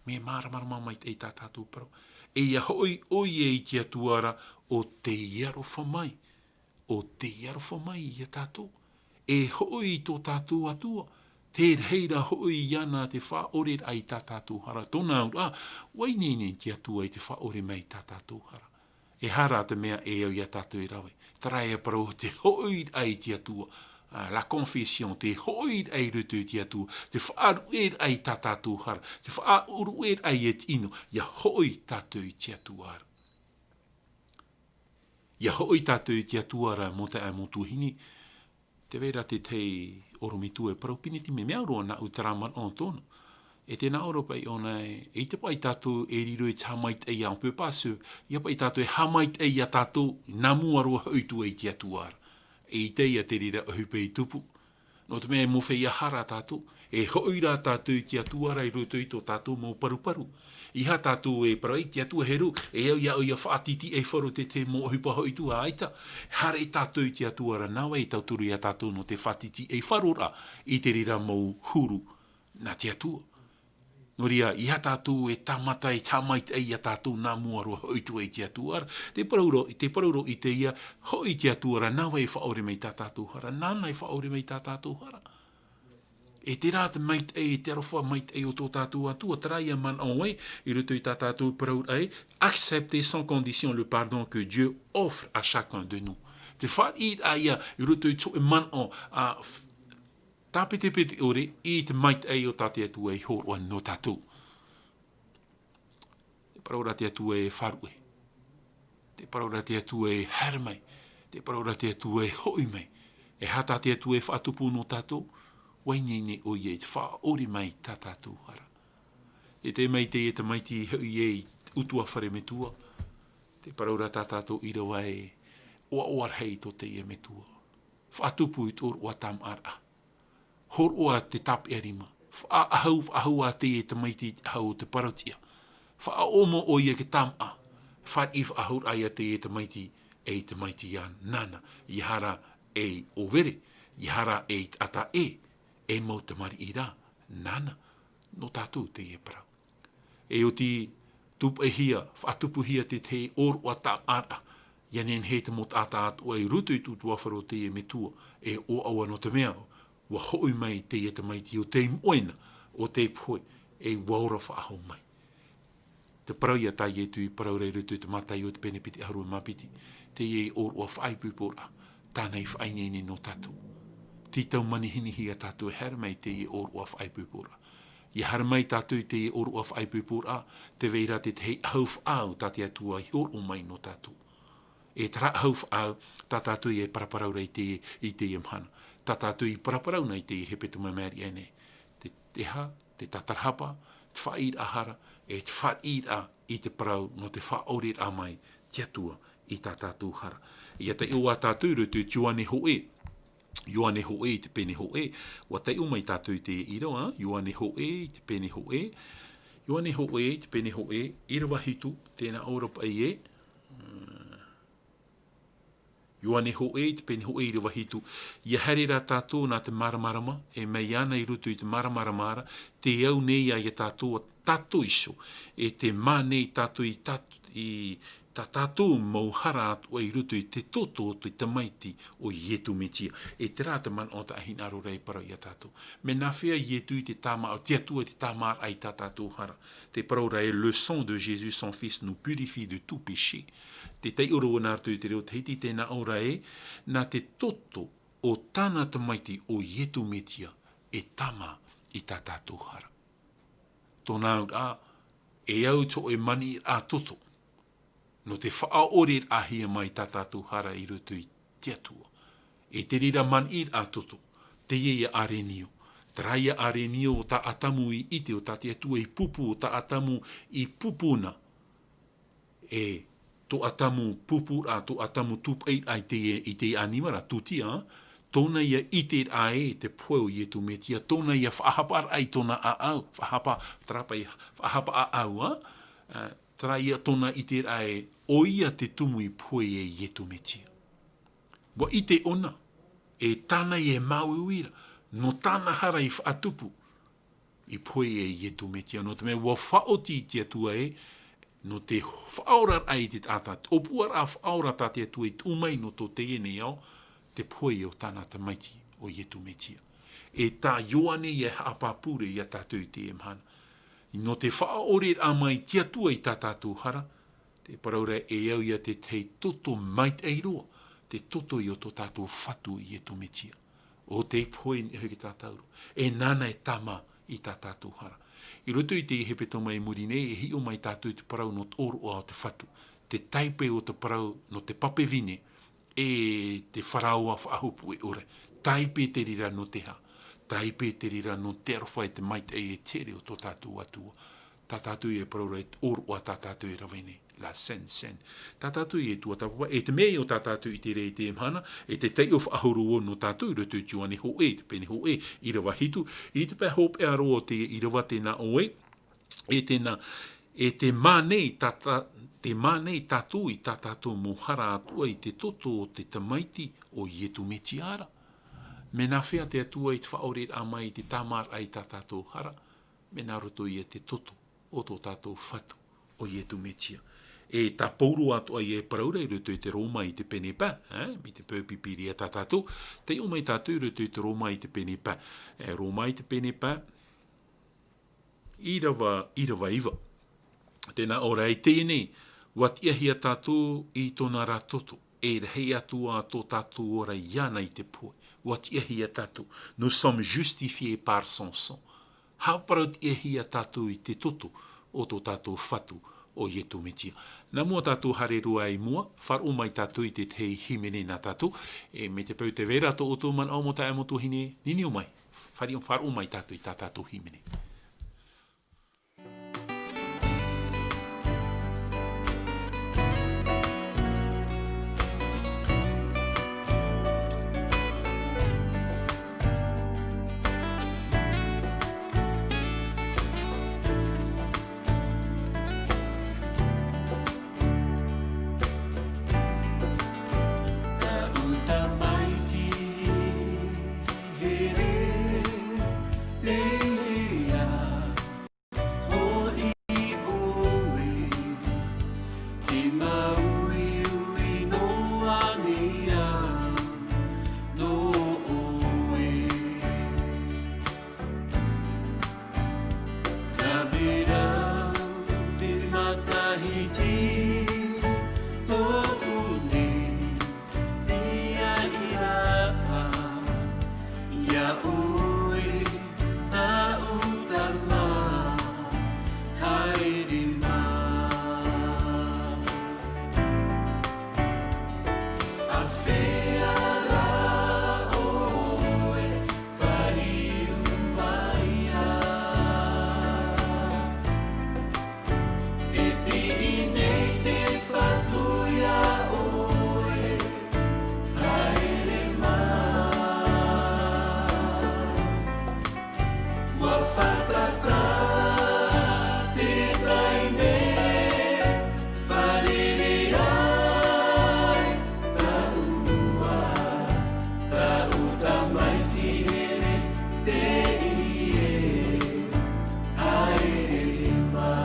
Mea māramarama maitaʻi tā tātou parau. E ʻia hoʻi ʻoia i te Atua ra ʻo tei aroha mai. ʻO tei aroha mai ia tātou. E hoʻi i tō tātou Atua, te reira hoʻi iāna te faʻaoreraʻa i tā tātou hara. Tōna auraʻa, ʻua ineine te Atua i te faʻaore mai i tā tātou hara. E aha rā te mea e au ia tātou e rave? Terā ia parau te hoʻiraʻa i te Atua. Ā, la confession, te hoʻiraʻa i roto i te Atua, te faʻaruʻeraʻa i tā tātou hara, te faʻaruʻeraʻa i te ʻino, ʻia hoʻi tātou i te Atua ra. ʻIa hoʻi tātou i te Atua ra, mau taeaʻe, mau tuahine, tē vai ra te tahi ʻorometua e parau, Pinetime, mea roa nāʻu terā manaʻo tōna. E tē nā ʻō ra paʻi ʻōna ē, eʻita paʻi tātou e riro i te haʻamaitaʻi, on peut pas se, ʻia paʻi tātou e haʻamaitaʻi ia tātou, nā mua roa hoʻi atu ai i te Atua ra. Eʻita ia te reira ʻohipa i tupu. Nō te mea e mau feiā hara tātou, e hoʻi rā tātou i te Atua ra i roto i tō tātou mau paruparu. ʻEiaha tātou e parau i te Atua, e riro, e au ia, au ia faʻatitiʻaifaro te, te mau ʻohipa hoʻi atu, ʻaita. Haere tātou i te Atua ra, nā vai e tauturu ia tātou nō te faʻatitiʻaifaroraʻa i te reira mau huru nā te Atua. Nō reira, ia tātou e tāmata e tāmaitaʻi ia tātou nā mua roa hoʻi atu ai i te Atua ra. Te parau roa, te parau roa i teie, hoʻi i te Atua ra, nā vai e faʻaʻore mai tā tātou hara, nāna e faʻaʻore mai tā tātou hara. E terā te maitaʻi, e te aroha maitaʻi o tō tātou Atua, terā ia manaʻo ai, i roto i tā tātou parau ra, accepter sans condition le pardon que Dieu offre à chacun de nous. Te fāriʻiraʻa ia, i roto i te hōʻē manaʻo, a, f-, tāpetepete ʻore, i te maitaʻi o tā te Atua i hōroʻa nō tātou. Te parau ra te Atua e faʻaruʻe. Te parau ra te Atua e haere mai. Te parau ra te Atua e hoʻi mai. E aha tā te Atua e faʻatupu nō tātou, ʻua ineine ʻoia i te faʻaʻore mai tā tātou hara. E tae mai teie tamaiti hoʻi i te ʻutuāfare metua. Te parau ra tā tātou ʻīrava e ʻoaʻoa rahi tō teie metua. Faʻatupu i te ʻōroʻa tāmāʻaraʻa. Hōroʻa te tāpeʻa rima. Faʻaʻahu, faʻaʻahu ā teie tamaiti i te ʻahu o te parau tiʻa. Faʻaʻomo ʻoia i te tāmāʻa. Fāriʻi faʻahou ra ia teie tamaiti, ei tamaiti ia nāna. Ia hara ei ʻōvere, ia hara ei taʻata ʻē, ei mau tamariʻi ra, nāna. Nō tātou teie parau. E oti, tūpaʻihia, faʻatupuhia te tahi ʻōroʻa tāmāʻaraʻa. ʻIa nehenehe te mau taʻata atoʻa i roto i te ʻutuāfare o teie metua, e ʻoaʻoa nō te mea, ʻua hoʻi mai teie tamaiti ʻo tei moʻe na, ʻo tei pohe, e ʻua ora faʻahou mai. Te parau ia tā Ietu i parau ra i roto i te Mataio te pene piti ʻahuru mā piti, teie ʻōroʻa faʻaipoiporaʻa, tāna i faʻaineine nō tātou. Tītau manihinihi ia tātou e haere mai i teie ʻōroʻa faʻaipoiporaʻa. ʻIa haere mai tātou i teie ʻōroʻa faʻaipoiporaʻa, tē vai ra te tahi ʻahu faʻaau tā te Atua i hōroʻa mai nō tātou. E terā ʻahu faʻaau, tā tātou e paraparau ra i te, i teie mahana. Tā tātou i paraparau na i teie hepetoma i maʻiri aʻe nei. Te, te aha, te tātarahapa, te fāriʻiraʻa hara, e te fāriʻiraʻa i te parau nō te faʻaʻoreraʻa mai te Atua i tā tātou hara. ʻIa taiʻo ā tātou i roto i te Ioane hōʻē, Ioane hōʻē i te pene hōʻē, ʻua taiʻo mai tātou i te ʻīrava, Ioane hōʻē i te pene hōʻē, Ioane hōʻē i te pene hōʻē, ʻīrava hitu, tē nā ʻō ra paʻi ē, Ioane hōʻē i te pene hōʻē ʻīrava hitu. ʻIa haere rā tātou nā te māramarama, e mai iāna i roto i te māramarama ra, tē au nei ia tātou ā tātou iho, e tē mā nei tātou i tā, i tā tātou mau hara atoʻa i roto i te toto o te Tamaiti o Ietu Metia. E terā te manaʻo tā ʻahinaʻaro ra e parau ia tātou. Mea nāfea Ietu i te tāmā, te Atua i te tāmāraʻa i tā tātou hara. Te parau ra ē, le sang de Jésus, son Fils, nous purifie de tout péché. Te taiʻo roa nā roto i te reo Tahiti, tē nā ʻō ra ē, nā te toto o tāna Tamaiti o Ietu Metia e tāmā i tā tātou hara. Tōna auraʻa, e au tō e maniʻiraʻa toto. Nō te faʻaʻoreraʻahia mai tā tātou hara i roto i te Atua. E te reira maniʻiraʻa toto, teie ia ʻĀrenio. Terā ia ʻĀrenio o tā ʻĀtamu i ʻite, o tā te Atua i pūpū, o tā ʻĀtamu i pūpū na. E tō ʻĀtamu pūpūraʻa, tō ʻĀtamu tūpaʻiraʻa i te, i te ʻanimara, tūtia, tōna ia ʻiteraʻa ē te pohe o Ietu Metia, tōna ia faʻahaparaʻa i tōna ʻāʻau, faʻahapa, terā paʻi, faʻahapa ʻāʻau, ā, ā, terā ia tōna ʻiteraʻa ē, ʻoia te tumu i pohe e Ietu Metia. ʻUa ʻite ʻōna, e tāna ia māuiui ra, nō tāna hara i faʻatupu, i pohe e Ietu Metia, nō te mea ʻua faʻaoti te Atua ē, nō te faʻaoraraʻa i te taʻata, te ʻōpuaraʻa faʻaora tā te Atua i tuʻu mai nō tō teie nei ao, te pohe o tāna Tamaiti, o Ietu Metia. E tā Ioane ia haʻapāpū ra ia tātou i teie mahana. Nō te faʻaʻoreraʻa mai te Atua i tā tātou hara, te parau ra e au ia te tahi toto maitaʻi roa, te toto i ō tō tātou Fatu Ietu Metia. ʻO tei pohe i niʻa iho i tā tātou. E nāna e tāmā i tā tātou hara. I roto i te hepetoma i muri nei, e hiʻo mai tātou i te parau nō te ʻōroʻa o te Fatu. Te taipe o te parau nō te pape vine, e te faraoa faʻahopue ʻore. Taipe te reira nō te aha? Taipe te reira nō te aroha e te maitaʻi e te here o tō tātou Atua. Tā tātou e parau ra i te ʻōroʻa tā tātou e rave nei. La Sainte Seine. Tā tātou e tuatāpapa, e te mea o tā tātou i te reira i teie mahana, e te taiʻo faʻahou roa nō tātou i roto i te Ioane hōʻē, i te pene hōʻē, ʻīrava hitu, i te pae hopeʻa roa o te ʻīrava tē nā ʻō ē, e tē nā, e tē mā nei tā, tā, tē mā nei tātou i tā tātou mau hara atoʻa i te toto o te Tamaiti o Ietu Metia ra. Mea nāfea te Atua i te faʻaoreraʻa mai i te tāmāraʻa i tā tātou hara? Mea nā roto ia te toto o tō tātou Fatu, ʻo Iesu Mesia. E tā Pauro atoʻa ia e parau ra i roto i te Roma i te pene pae, ē, mai te peu pīpīria tā tātou, tei ʻō mai tātou i roto i te Roma i te pene pae. E, Roma i te pene pae, ʻīrava, ʻīrava iva. Tē nā ʻō ra, i teie nei, ʻua tiʻahia tātou i tōna ra toto, e rahi atu ā tō tātou ora iāna i te pohe. ʻUa tiʻahia tātou. Nous sommes justifiés par son sang. Haʻaparau tiʻahia tātou i te toto o tō tātou Fatu, ʻo Iesu Mesia. Nā mua tātou haere roa i mua, faʻaroʻo mai tātou i te tahi hīmene nā tātou, e mai te peu tē vai ra tō ʻoutou manaʻo mau taeaʻe, mau tuahine, ninio mai, faʻaroʻo, faʻaroʻo mai tātou i tā tātou hīmene. Tāʻu tamaiti here, te mea hoʻi ʻoe, te māuiui noa nei au nō ʻoe. Nā vera te matahiti tōʻu nei, tiʻa i rāpae iā ʻoe, tāʻu tama, haere mai. ʻĀfea rā ʻoe, fāriu mai ā. E piʻi nei te Fatu iā ʻoe, haere mai. ʻUa fātata te taime, fārerei ai tāua, tāʻu tamaiti here, teie, haere mai.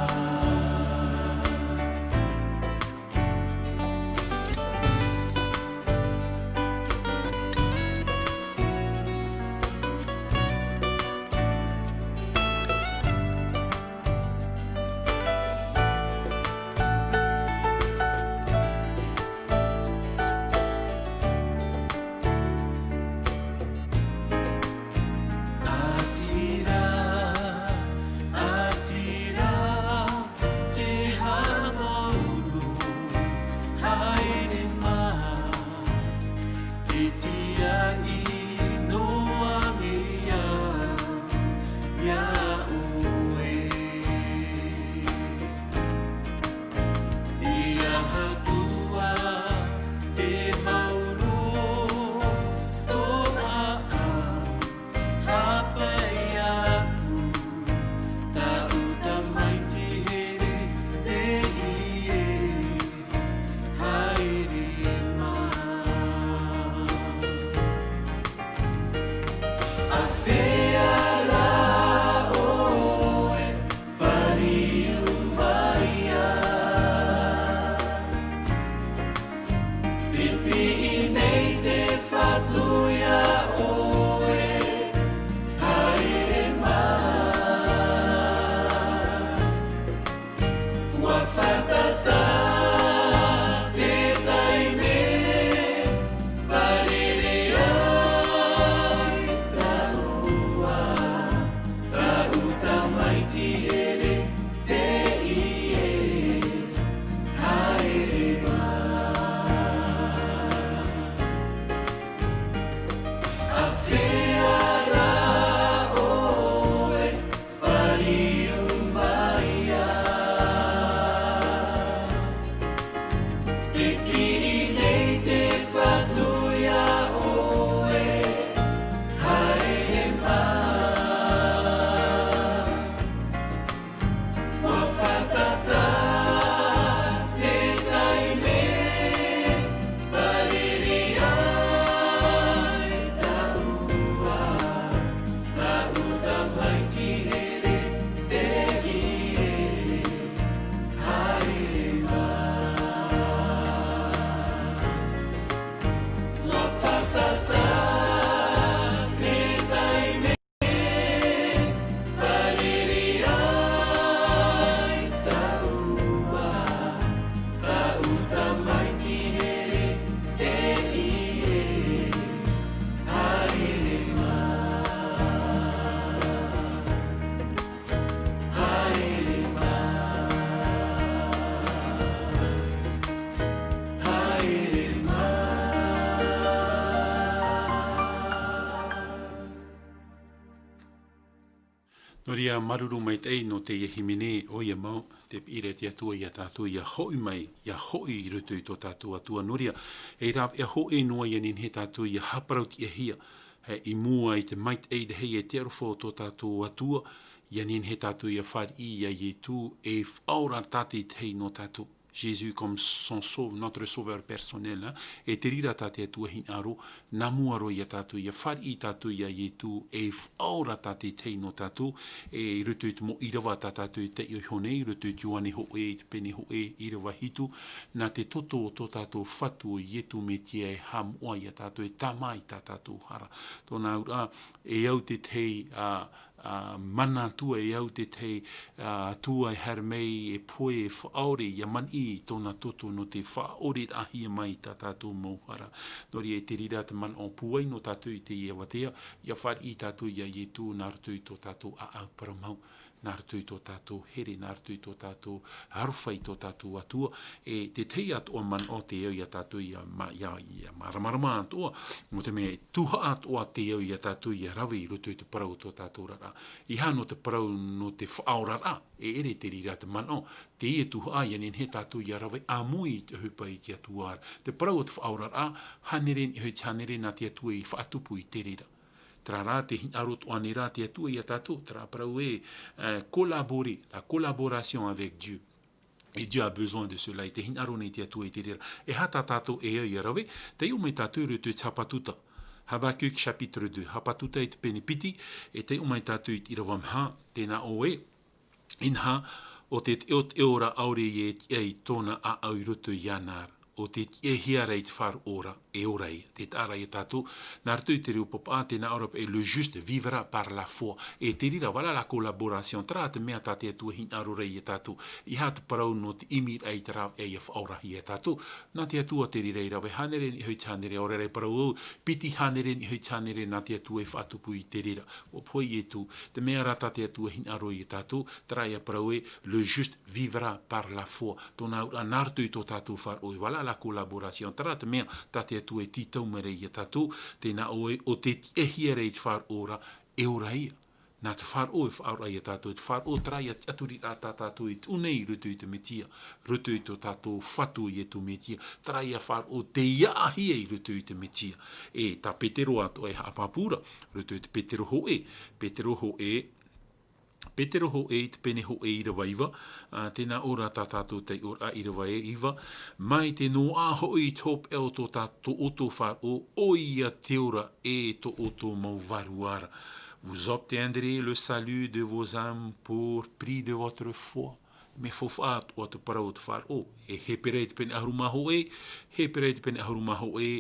ʻĀtīrā, ʻātīrā, te haʻamāuruuru, haere mai, e tiʻa i noa nei au iā ʻoe. I ahau ā te mau roa, tō ʻāʻau, haʻapae aku, tāʻu tamaiti here, teie, haere mai. Nō reira, māuruuru maitaʻi nō teie hīmene, ʻoia mau, te piʻiraʻa a te Atua ia tātou, ia hoʻi mai, ia hoʻi i roto i tō tātou Atua. Nō reira, e rāveʻa hōʻē noa ia nehenehe tātou ia haʻaparau-tiʻahia, e, i mua i te maitaʻi rahi e te aroha o tō tātou Atua, ia nehenehe tātou ia fāriʻi ia Ietu, e faʻaora tātaʻitahi nō tātou. Jésus comme son sau-, notre sauveur personnel, hein. E te reira tā te Atua hinaʻaro, nā mua roa ia tātou, ia fāriʻi tātou ia Ietu, e faʻaora tātaʻitahi nō tātou, e i roto i te mau ʻīrava tā tātou e taiʻo iho nei, i roto i te Ioane hōʻē, i te pene hōʻē, ʻīrava hitu, nā te toto o tō tātou Fatu o Ietu Metia e haʻamoʻa ia tātou, e tāmā i tā tātou hara. Tōna auraʻa, e au te tahi, ā, ā, mana Atua, e au te tahi, ā, Atua e haere mai, e pohe, e faʻaʻore, ia maniʻi i tōna toto nō te faʻaʻoreraʻahia mai i tā tātou mau hara. Nō reira, e te reira te manaʻo pūai nō tātou i teie avatea, ia fāriʻi tātou ia Ietu nā roto i tō tātou ʻāʻau parau mau, nā roto i tō tātou here, nā roto i tō tātou aroha i tō tātou Atua, e te tahi atoʻa manaʻo tē au ia tātou ia ma-, ia, ia māramarama atoʻa, nō te mea e tuhaʻa atoʻa tē au ia tātou ia rave i roto i te parau o tō tātou oraraʻa. ʻEiaha nō te parau nō te faʻaoraraʻa, e ʻere te reira te manaʻo, teie tuhaʻa ia nehenehe tātou ia rave ʻāmui i te ʻohipa i te Atua ra. Te parau o te faʻaoraraʻa, hānere i niʻa i te hānere nā te Atua i faʻatupu i te reira. Terā rā, te hinaʻaro atoʻa nei rā te Atua ia tātou, terā parau ē, eh, collaborer, la collaboration avec Dieu. Et Dieu a besoin de cela, e te hinaʻaro nei te Atua i te reira. E aha tā tātou e au ia rave, taiʻo mai tātou i roto i te Hapaʻuta. Habacuc chapitre deux, Hapaʻuta i te pene piti, e taiʻo mai tātou i te ʻīrava maha, tē nā ʻō ē, Inaha, ʻo te teʻoteʻo ra ʻaore e tiʻa i tōna ʻāʻau i roto iāna ra, ʻo te tiʻahia ra i te faʻaroʻo ra, e ora ia. Tē taʻa ra ia tātou, nā roto i te reo papaʻa, tē nā ʻō ra paʻi, le juste vivra par la foi. E te reira, voilà la collaboration, terā te mea tā te Atua hinaʻaro ra ia tātou. ʻEiaha te parau nō te ʻimiraʻa i te rāveʻa ia faʻaorahia ia tātou. Nā te Atua te reira i rave, hānere i niʻa i te hānere, ʻaore rā e parau au, piti hānere i niʻa i te hānere, nā te Atua i faʻatupu i te reira. ʻUa pohe Ietu, te mea rā tā te Atua hinaʻaro ia tātou, terā ia parau ē, le juste vivra par la foi. Tōna auraʻa nā roto i tō tātou faʻaroʻo, voilà la collaboration. Terā te mea tā te Atua e tītau mai ra ia tātou, tē nā ʻō ē, ʻo te tiʻahia ra i te faʻaroʻo ra, e ora ia. Nā te faʻaroʻo e faʻaora ia tātou, te faʻaroʻo terā ia tiʻaturiraʻa tā tātou e tuʻu nei i roto i te Metia, roto i tō tātou Fatu Ietu Metia, terā ia faʻaroʻo tei ʻāʻāhia i roto i te Metia. E tā Petero atoʻa e haʻapāpū ra, roto i te Petero hōʻē, Petero hōʻē, Petero hōʻē i te pene hōʻē ʻīrava iva, ā, tē nā ʻō ra tā tātou taiʻoraʻa ʻīrava e iva, mai te noaʻa hoʻi i te hopeʻa o tō tā-, tō ʻoutou faʻaroʻo, ʻoia te ora e tō ʻoutou mau vārua ra. Vous obtiendrez le salut de vos âmes pour prix de votre foi. Mea faufaʻa atoʻa te parau o te faʻaroʻo. E Hepera i te pene ʻahuru mā hōʻē, Hepera i te pene ʻahuru mā hōʻē,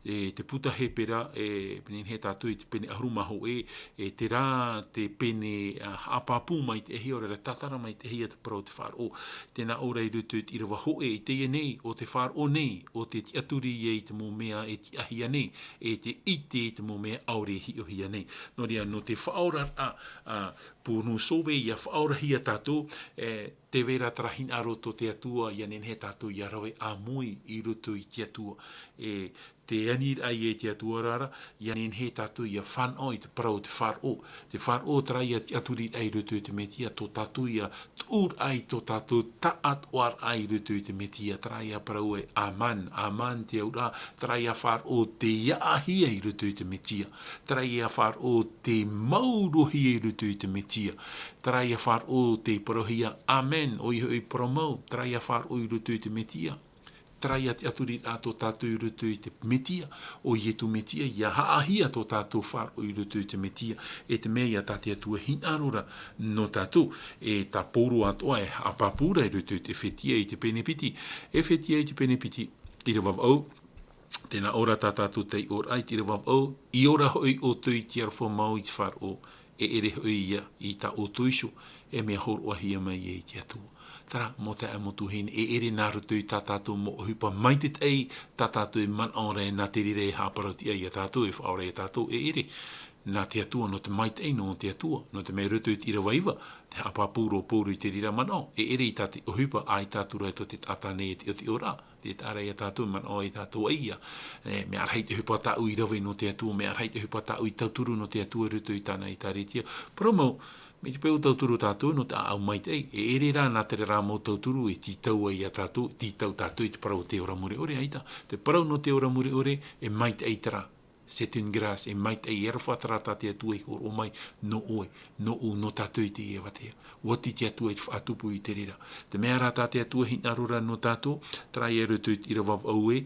e te puta Hepera, e pene nei tātou i te pene ʻahuru mā hōʻē, e terā te pene, ā, haʻapāpū maitaʻi, ʻaore rā tātara maitaʻi ia te parau o te faʻaroʻo. Tē nā ʻō ra i roto i te ʻīrava hōʻē, i teie nei, ʻo te faʻaroʻo nei, ʻo te tiʻaturi ia i te mau mea e tiʻahia nei, e te ʻite i te mau mea ʻaore e hiʻohia nei. Nō reira, nō te faʻaoraraʻa, ā, pour nous sauver, ia faʻaorahia tātou, e, tē vai ra terā hinaʻaro tō te Atua, ia nehenehe tātou ia rave ʻāmui i roto i te Atua. E te aniraʻa ia i te Atua ra, ia nehenehe tātou ia fānaʻo i te parau o te faʻaroʻo. Te faʻaroʻo terā ia tiʻaturiraʻa i roto i te Metia, tō tātou ia tuʻuraʻa i tō tātou taʻatoʻaraʻa i roto i te Metia, terā ia parau ē, āmen, āmen te auraʻa, terā ia faʻaroʻo tei ʻāʻāhia i roto i te Metia. Terā ia faʻaroʻo tei mauruhia i roto i te Metia. Terā ia faʻaroʻo tei parauhia, āmen, ʻoia hoʻi parau mau, terā ia faʻaroʻo i roto i te Metia. Terā ia tiʻaturiraʻa tō tātou i roto i te Metia, ʻo Ietu Metia, ia ʻāʻāhia tō tātou faʻaroʻo i roto i te Metia, e te mea ia tā te Atua hinaʻaro ra nō tātou, e tā Pauro atoʻa e haʻapāpū ra i roto i te ʻEfetia i te pene piti, ʻEfetia i te pene piti, ʻīrava vaʻu, tē nā ʻō ra tā tātou taiʻoraʻa i te ʻīrava vaʻu, ʻia ora hoʻi ʻoutou i te aroha mau i te faʻaroʻo, e ʻere hoʻi ia i tā ʻoutou iho, e mea hōroʻahia mai ia i te Atua. Terā, mau taeaʻe, mau tuahine, e ʻere nā roto i tā tātou mau ʻohipa maitaʻi, tā tātou e manaʻo ra ē nā te reira e haʻaparautiʻa ia tātou, e faʻaora ia tātou, e ʻere. nā te Atua, nō te maitaʻi nō te Atua, nō te mea i roto i te ʻīrava iva, te haʻapāpū ra ʻo Pauro i te reira manaʻo, e ʻere i tā te ʻohipa ʻaita atu ra tō te taʻata nei e te ʻotiʻoraʻa, tē taʻa ra ia tātou, manaʻo ia tātou ʻaita, e, mea rahi te ʻohipa tāʻu i rave nō te Atua, mea rahi te ʻohipa tāʻu i tauturu nō te Atua i roto i tāna ʻĒtārētia. Parau mau, mai te peu ʻua tauturu tātou nō te ʻāʻau maitaʻi, e ʻere rā nā te reira mau tauturu e tītau ai ia tātou, tītau tātou i te parau o te ora mure ʻore, ʻaita. Te parau nō te ora mure ʻore, e maitaʻi terā. C'est une grâce, e maitaʻi, e aroha terā tā te Atua i hōroʻa mai, nō ʻoe, nō ʻu, nō tātou i teie avatea. ʻUa tītau te Atua i te faʻatupu i te reira. Te mea rā tā te Atua e hinaʻaro ra nō tātou, terā ia i roto i te ʻīrava vaʻu ē,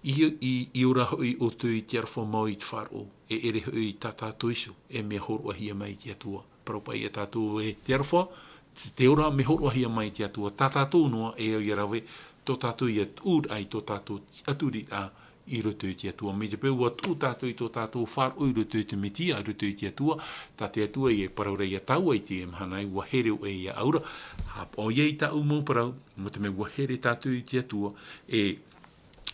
i, i, i ora hoʻi ʻoutou i te aroha mau i te faʻaroʻo, e ʻere hoʻi tā tātou iho, e mea hōroʻahia mai te Atua. Parau paʻi ia tātou ē, te aroha, te, te ora mea hōroʻahia mai te Atua, tā tātou noa e au ia rave, tō tātou ia tuʻuraʻa i tō tātou tiʻaturiraʻa i roto i te Atua. Mai te peu ʻua tuʻu tātou i tō tātou faʻaroʻo i roto i te Metia, i roto i te Atua, tā te Atua ia e parau ra ia tāua i teie mahana ē, ʻua here ʻoe ia au ra. Haʻapaʻo ia i tāʻu mau parau, nō te mea ʻua here tātou i te Atua, e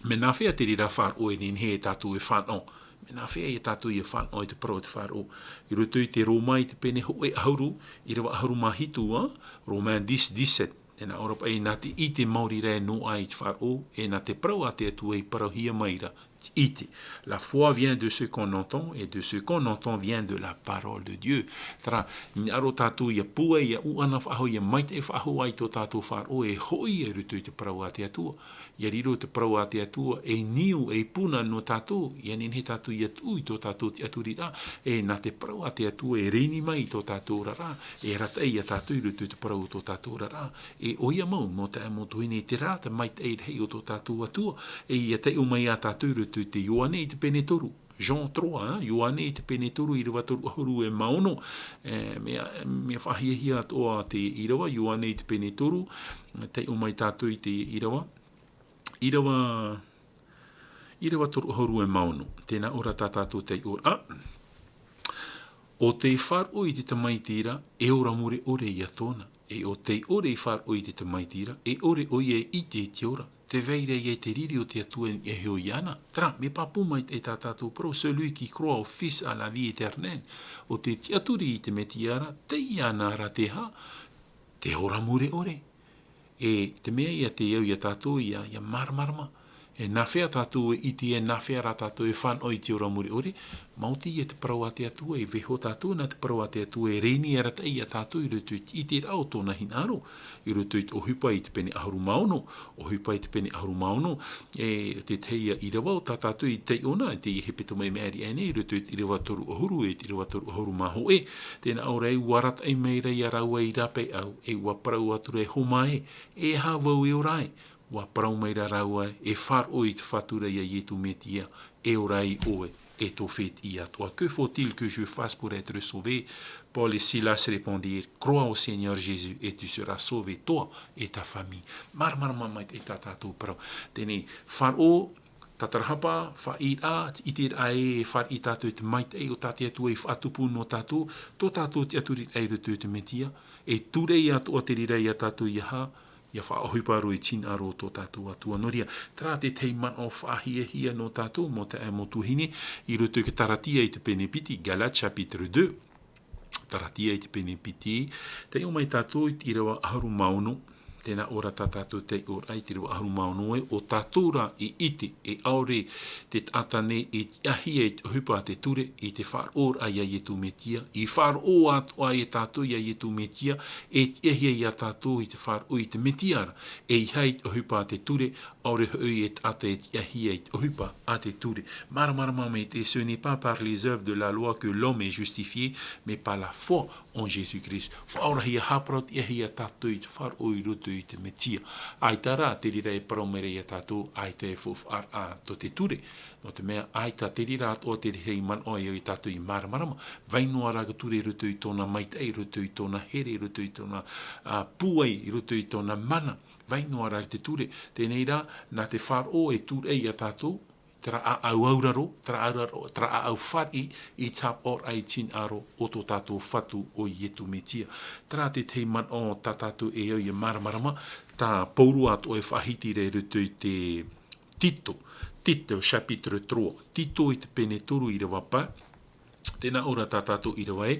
mea nāfea te reira faʻaroʻo e nehenehe e tātou e fānaʻo? Mea nāfea ia tātou ia fānaʻo i te parau o te faʻaroʻo? I roto i te Roma i te pene hōʻē ʻahuru, ʻīrava ʻahuru mā hitu, ā, Romains dix, dix-sept. Tē nā ʻō ra paʻi, nā te ʻite maori rā e noaʻa i te faʻaroʻo, e nā te parau a te Atua i parauhia mai ra te ʻite. La foi vient de ce qu'on entend, et de ce qu'on entend vient de la parole de Dieu. Terā, hinaʻaro tātou ia pūai, ia ʻuʻana faʻahou, ia maitaʻi faʻahou ā i tō tātou faʻaroʻo, e hoʻi ia i roto i te parau a te Atua. ʻIa riro te parau a te Atua ei niu, ei puna nō tātou, ʻia nehenehe tātou ʻia tuʻu i tō tātou tiʻaturiraʻa, e nā te parau a te Atua e rēni mai i tō tātou oraraʻa, e arataʻi ia tātou i roto i te parau o tō tātou oraraʻa, e ʻoia mau, mau taeaʻe, mau tuahine, terā te maitaʻi rahi o tō tātou Atua, e ʻia taiʻo mai ia tātou i roto i te Ioane i te pene toru, Jean trois, hein, Ioane i te pene toru, ʻīrava toru ʻahuru e mā ono, e, mea, mea faʻahiahia atoʻa te ʻīrava, Ioane i te pene toru, taiʻo mai tātou i te ʻīrava, ʻīrava, ʻīrava toru ʻahuru e mā ono, tē nā ʻō ra tā tātou taiʻoraʻa. ʻO tē faʻaroʻo i te Tamaiti ra, e ora mure ʻore ia tōna. E ʻo tē ʻore i faʻaroʻo i te Tamaiti ra, e ʻore ʻoia e ʻite i te ora, tē vai ra ia i te riri o te Atua e niʻa iho iāna. Terā, mea pāpū maitaʻi tā tātou parau, celui qui croit au Fils a la vie éternelle. ʻO tē tiʻaturi i te Metia ra, tei iāna ra te aha? Te ora mure ʻore. E te mea ïa tē au ia tātou ïa, ïa māramarama. E nāfea tātou e ʻite, e nāfea rā tātou e fānaʻo i te ora mure ʻore, maoti ïa te parau a te Atua, e vaiiho tātou nā te parau a te Atua, e rēni, e arataʻi ia tātou i roto i te ʻiteraʻa o tōna hinaʻaro, i roto i te ʻohipa i te pene ʻahuru mā ono, ʻohipa i te pene ʻahuru mā ono, e te tahi ïa ʻīrava ʻo tā tātou i taiʻo na, i te hepetoma i maʻiri aʻe nei, i roto i te ʻīrava toru ʻahuru, e te ʻīrava toru ʻahuru mā hōʻē, tē nā ʻō ra ē, ʻua arataʻi mai ra ia rāua i rāpae au, e ʻua parau atu ra e hōmā ē, e aha vau e ora ai? ʻUa parau mai ra rāua ē, e faʻaroʻo i te Fatu ra ia Ietu Metia, e ora ai ʻoe, e tō fētiʻi atoʻa. Que faut-il que je fasse pour être sauvé? Paul et Silas répondirent, crois au Seigneur Jésus et tu seras sauvé, toi et ta famille. Māramarama maitaʻi tā tātou parau. Teie nei, faʻaroʻo, tātarahapa, faʻaʻiteraʻa, te ʻiteraʻa ē, e fāriʻi tātou i te maitaʻi o tā te Atua i faʻatupu nō tātou, tō tātou tiʻaturiraʻa i roto i te Metia, e ture atoʻa te reira ia tātou ʻia aha, ʻia faʻaʻohipa roa i te hinaʻaro o tō tātou Atua. Nō reira, terā te tahi manaʻo faʻahiahia nō tātou, mau taeaʻe, mau tuahine, i roto i te Taratia i te pene piti, Galates chapitre deux. Taratia i te pene piti, taiʻo mai tātou i te ʻīrava ʻahuru mā ono, tē nā ʻō ra tā tātou taiʻoraʻa i te ʻīrava ʻahuru mā ono ē, ʻo tātou rā i ʻite, e ʻaore te taʻata nei e tiʻahia i te ʻohipa a te ture, i te faʻaroʻoraʻa ia Ietu Metia, i faʻaroʻo atoʻa e tātou ia Ietu Metia, e tiʻahia ia tātou i te faʻaroʻo i te Metia ra, e ʻeiaha i te ʻohipa a te ture, ʻaore hoʻi e taʻata e tiʻahia i te ʻohipa a te ture. Māramarama maitaʻi, ce n'est pas par les œuvres de la loi que l'homme est justifié, mais par la foi en Jésus-Christ. Faʻaorahia, haʻaparau-tiʻahia tātou i te faʻaroʻo i roto i te Metia. ʻAita rā te reira e parau mai ra ia tātou, ʻaita e faʻaʻaraʻa tō te ture. Nō te mea, ʻaita te reira atoʻa te reira manaʻo e au ia tātou ʻia māramarama. Vai noa rā te ture i roto i tōna maitaʻi, i roto i tōna here, i roto i tōna, ā, pūai, i roto i tōna mana. Vai noa rā te ture. Teie nei rā, nā te faʻaroʻo e tūraʻi ia tātou, terā ʻāʻau auraro, terā ʻāʻau auraro, terā ʻāʻau fāriʻi i te haʻapaʻoraʻa i te hinaʻaro o tō tātou Fatu ʻo Ietu Metia. Terā te tahi manaʻo tā tātou e au ʻia māramarama, tā Pauro atoʻa e faʻahiti ra i roto i te Tito, Tito, chapitre trois, Tito i te pene toru ʻīrava pae, Tēnā ʻō ra tā tātou ʻīrava ē,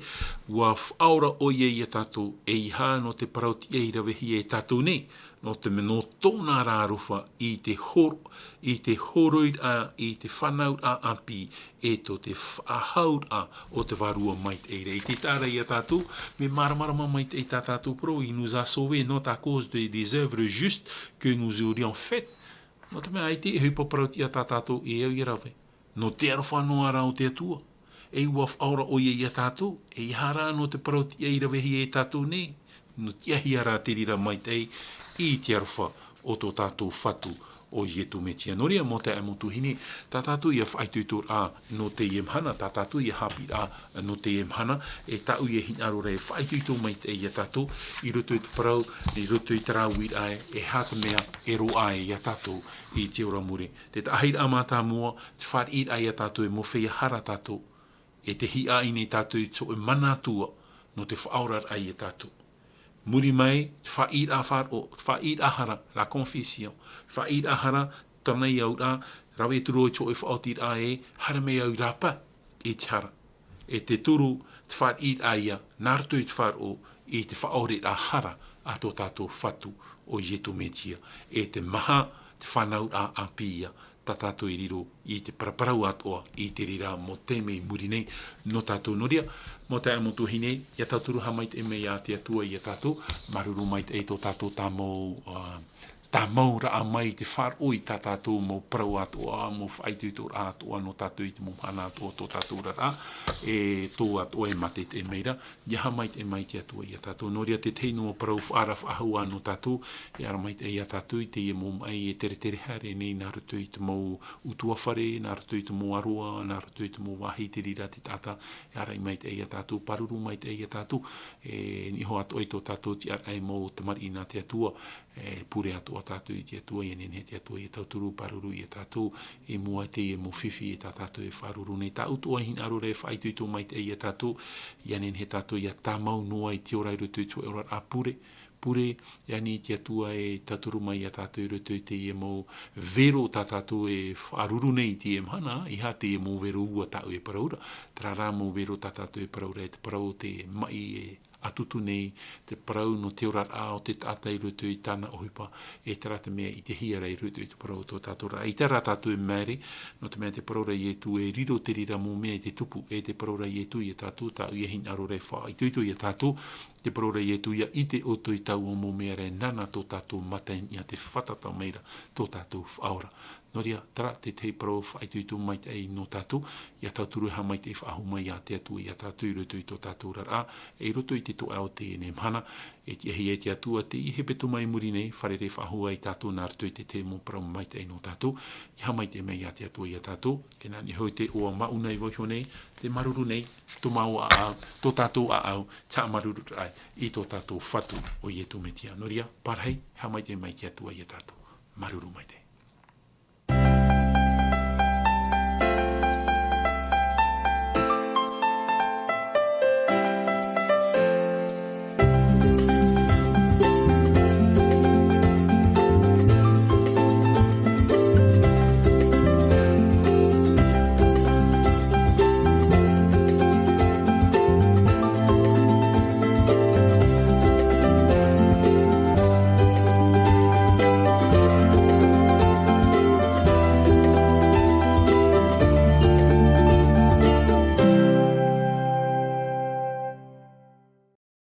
ua faʻaora ʻoia ia tātou, ʻeiaha nō te parau tiʻa i ravehia e tātou nei, nō te mea nō tōna aroha i te horo, i te horoiraʻa, i te fānauraʻa ʻāpī, e tō te faʻahauraʻa o te Vārua Maitaʻi ra. I te taʻata ia tātou, mea māramarama maitaʻi tā tātou parau, il nous a sauvés, non à cause de, des œuvres justes que nous aurions faites. Nō te mea ʻaita e ʻohipa parau tiʻa tā tātou e au ia rave. Nō te aroha noa ra o te Atua. E ua faʻaora ʻoia ia tātou, ʻeiaha rā nō te parau tiʻa i ravehia e tātou nei, nō tiʻahia rā te reira maitaʻi i te aroha o tō tātou Fatu, ʻo Ietu Metia. Nō reira, mau taeaʻe, mau tuahine, tā tātou ia faʻaitoitoraʻa nō teie mahana, tā tātou ia haʻapiʻiraʻa nō teie mahana, e tāʻu ia hinaʻaro ra e faʻaitoito maitaʻi ia tātou, i roto i te parau, i roto i te rāuiraʻa, e aha te mea e roaʻa ai ia tātou i te ora mure. Te taʻahiraʻa mātāmua, te fāriʻiraʻa ia tātou e mau feiā hara tātou, e te hiaʻai nei tātou i te hōʻē mana Atua, nō te faʻaoraraʻa ia tātou. Muri mai, te fāriʻiraʻa faʻaroʻo, te fāriʻiraʻa hara, la confession, fāriʻiraʻa hara, tāna i auraʻa, rave atu roa i te hōʻē faʻaotiraʻa ē, haere mai au i rāpae i te hara. E te toru, te fāriʻiraʻa ia, nā roto i te faʻaroʻo, i te faʻaoreraʻa hara a tō tātou Fatu, ʻo Ietu Metia. E te maha, te fānauraʻa ʻāpī ia, tā tātou e riro i te paraparau atoʻa i te reira mau taime i muri nei nō tātou. Nō reira, mau taeaʻe, mau tuahine, ia tauturu haʻamaitaʻi mai ia te Atua ia tātou, māuruuru maitaʻi tō tātou tāmau, ā, tāmauraʻa mai i te faʻaroʻo i tā tātou mau parau atoʻa, mau faʻaitoitoraʻa atoʻa nō tātou i te mau mahana atoʻa o tō tātou oraraʻa, e tō atoʻa e mātaʻitaʻi mai ra, ia haʻamaitaʻi mai te Atua ia tātou. Nō reira, te tahi noa parau faʻaara faʻahou nō tātou, e ara maitaʻi ia tātou i teie mau maʻi e teretere haere nei nā roto i te mau ʻutuāfare, nā roto i te mau aroā, nā roto i te mau vāhi te reira te taʻata, e araʻi maitaʻi ia tātou, pāruru maitaʻi ia tātou, e niʻa iho atoʻa i tō tātou tiʻaraʻa e mau tamariʻi nā te Atua, e pure atoʻa tātou i te Atua, ia nehenehe te Atua ia tauturu, pāruru ia tātou, i mua i teie mau fifi e tā tātou e faʻaruru nei. Tāʻu atoʻa e hinaʻaro ra e faʻaitoito maitaʻi ia tātou, ia nehenehe tātou ia tāmau noa i te ora i roto i te oraraʻa pure, pure, e ani te Atua e tauturu mai ia tātou i roto i teie mau vero tā tātou e faʻaruru nei i teie mahana, ʻeiaha teie mau vero ua tāʻu e parau ra, terā rā mau vero tā tātou e parau ra, e te parau o te maʻi e ʻatutu nei, te parau nō te oraraʻa o te taʻata i roto i tāna ʻohipa, e terā te mea i ʻitehia ra i roto i te parau o tō tātou oraraʻa. ʻAita rā tātou e māere, nō te mea te parau ra Ietu e riro te reira mau mea i te tupu, e te parau ra Ietu ia tātou, tāʻu ia hinaʻaro ra e faʻaitoito ia tātou, te parau ra Ietu ia ʻite ʻoutou i taua mau mea ra, e nāna tō tātou mata i niʻa, tē fātata mai ra tō tātou Faʻaora. Nō reira, terā te tahi parau faʻaitoito maitaʻi nō tātou, ia tauturu e haʻamaitaʻi faʻahou mai ia te Atua ia tātou i roto i tō tātou oraraʻa, e i roto i te toeʻa o teie nei mahana, e tiʻahia e te Atua teie hepetoma i muri nei, fārerei faʻahou ia tātou nā roto i te tahi mau parau maitaʻi nō tātou, ia haʻamaitaʻi mai ia te Atua ia tātou, e nā niʻa iho i te ʻoaʻoa maʻu nei vau iho nei, te māuruuru nei, tō māua ʻāʻau, tō tātou ʻāʻau, te haʻamāuruururaʻa i tō tātou Fatu ʻo Ietu Metia. Nō reira, pārahi, haʻamaitaʻi mai te Atua ia tātou. Māuruuru maitaʻi.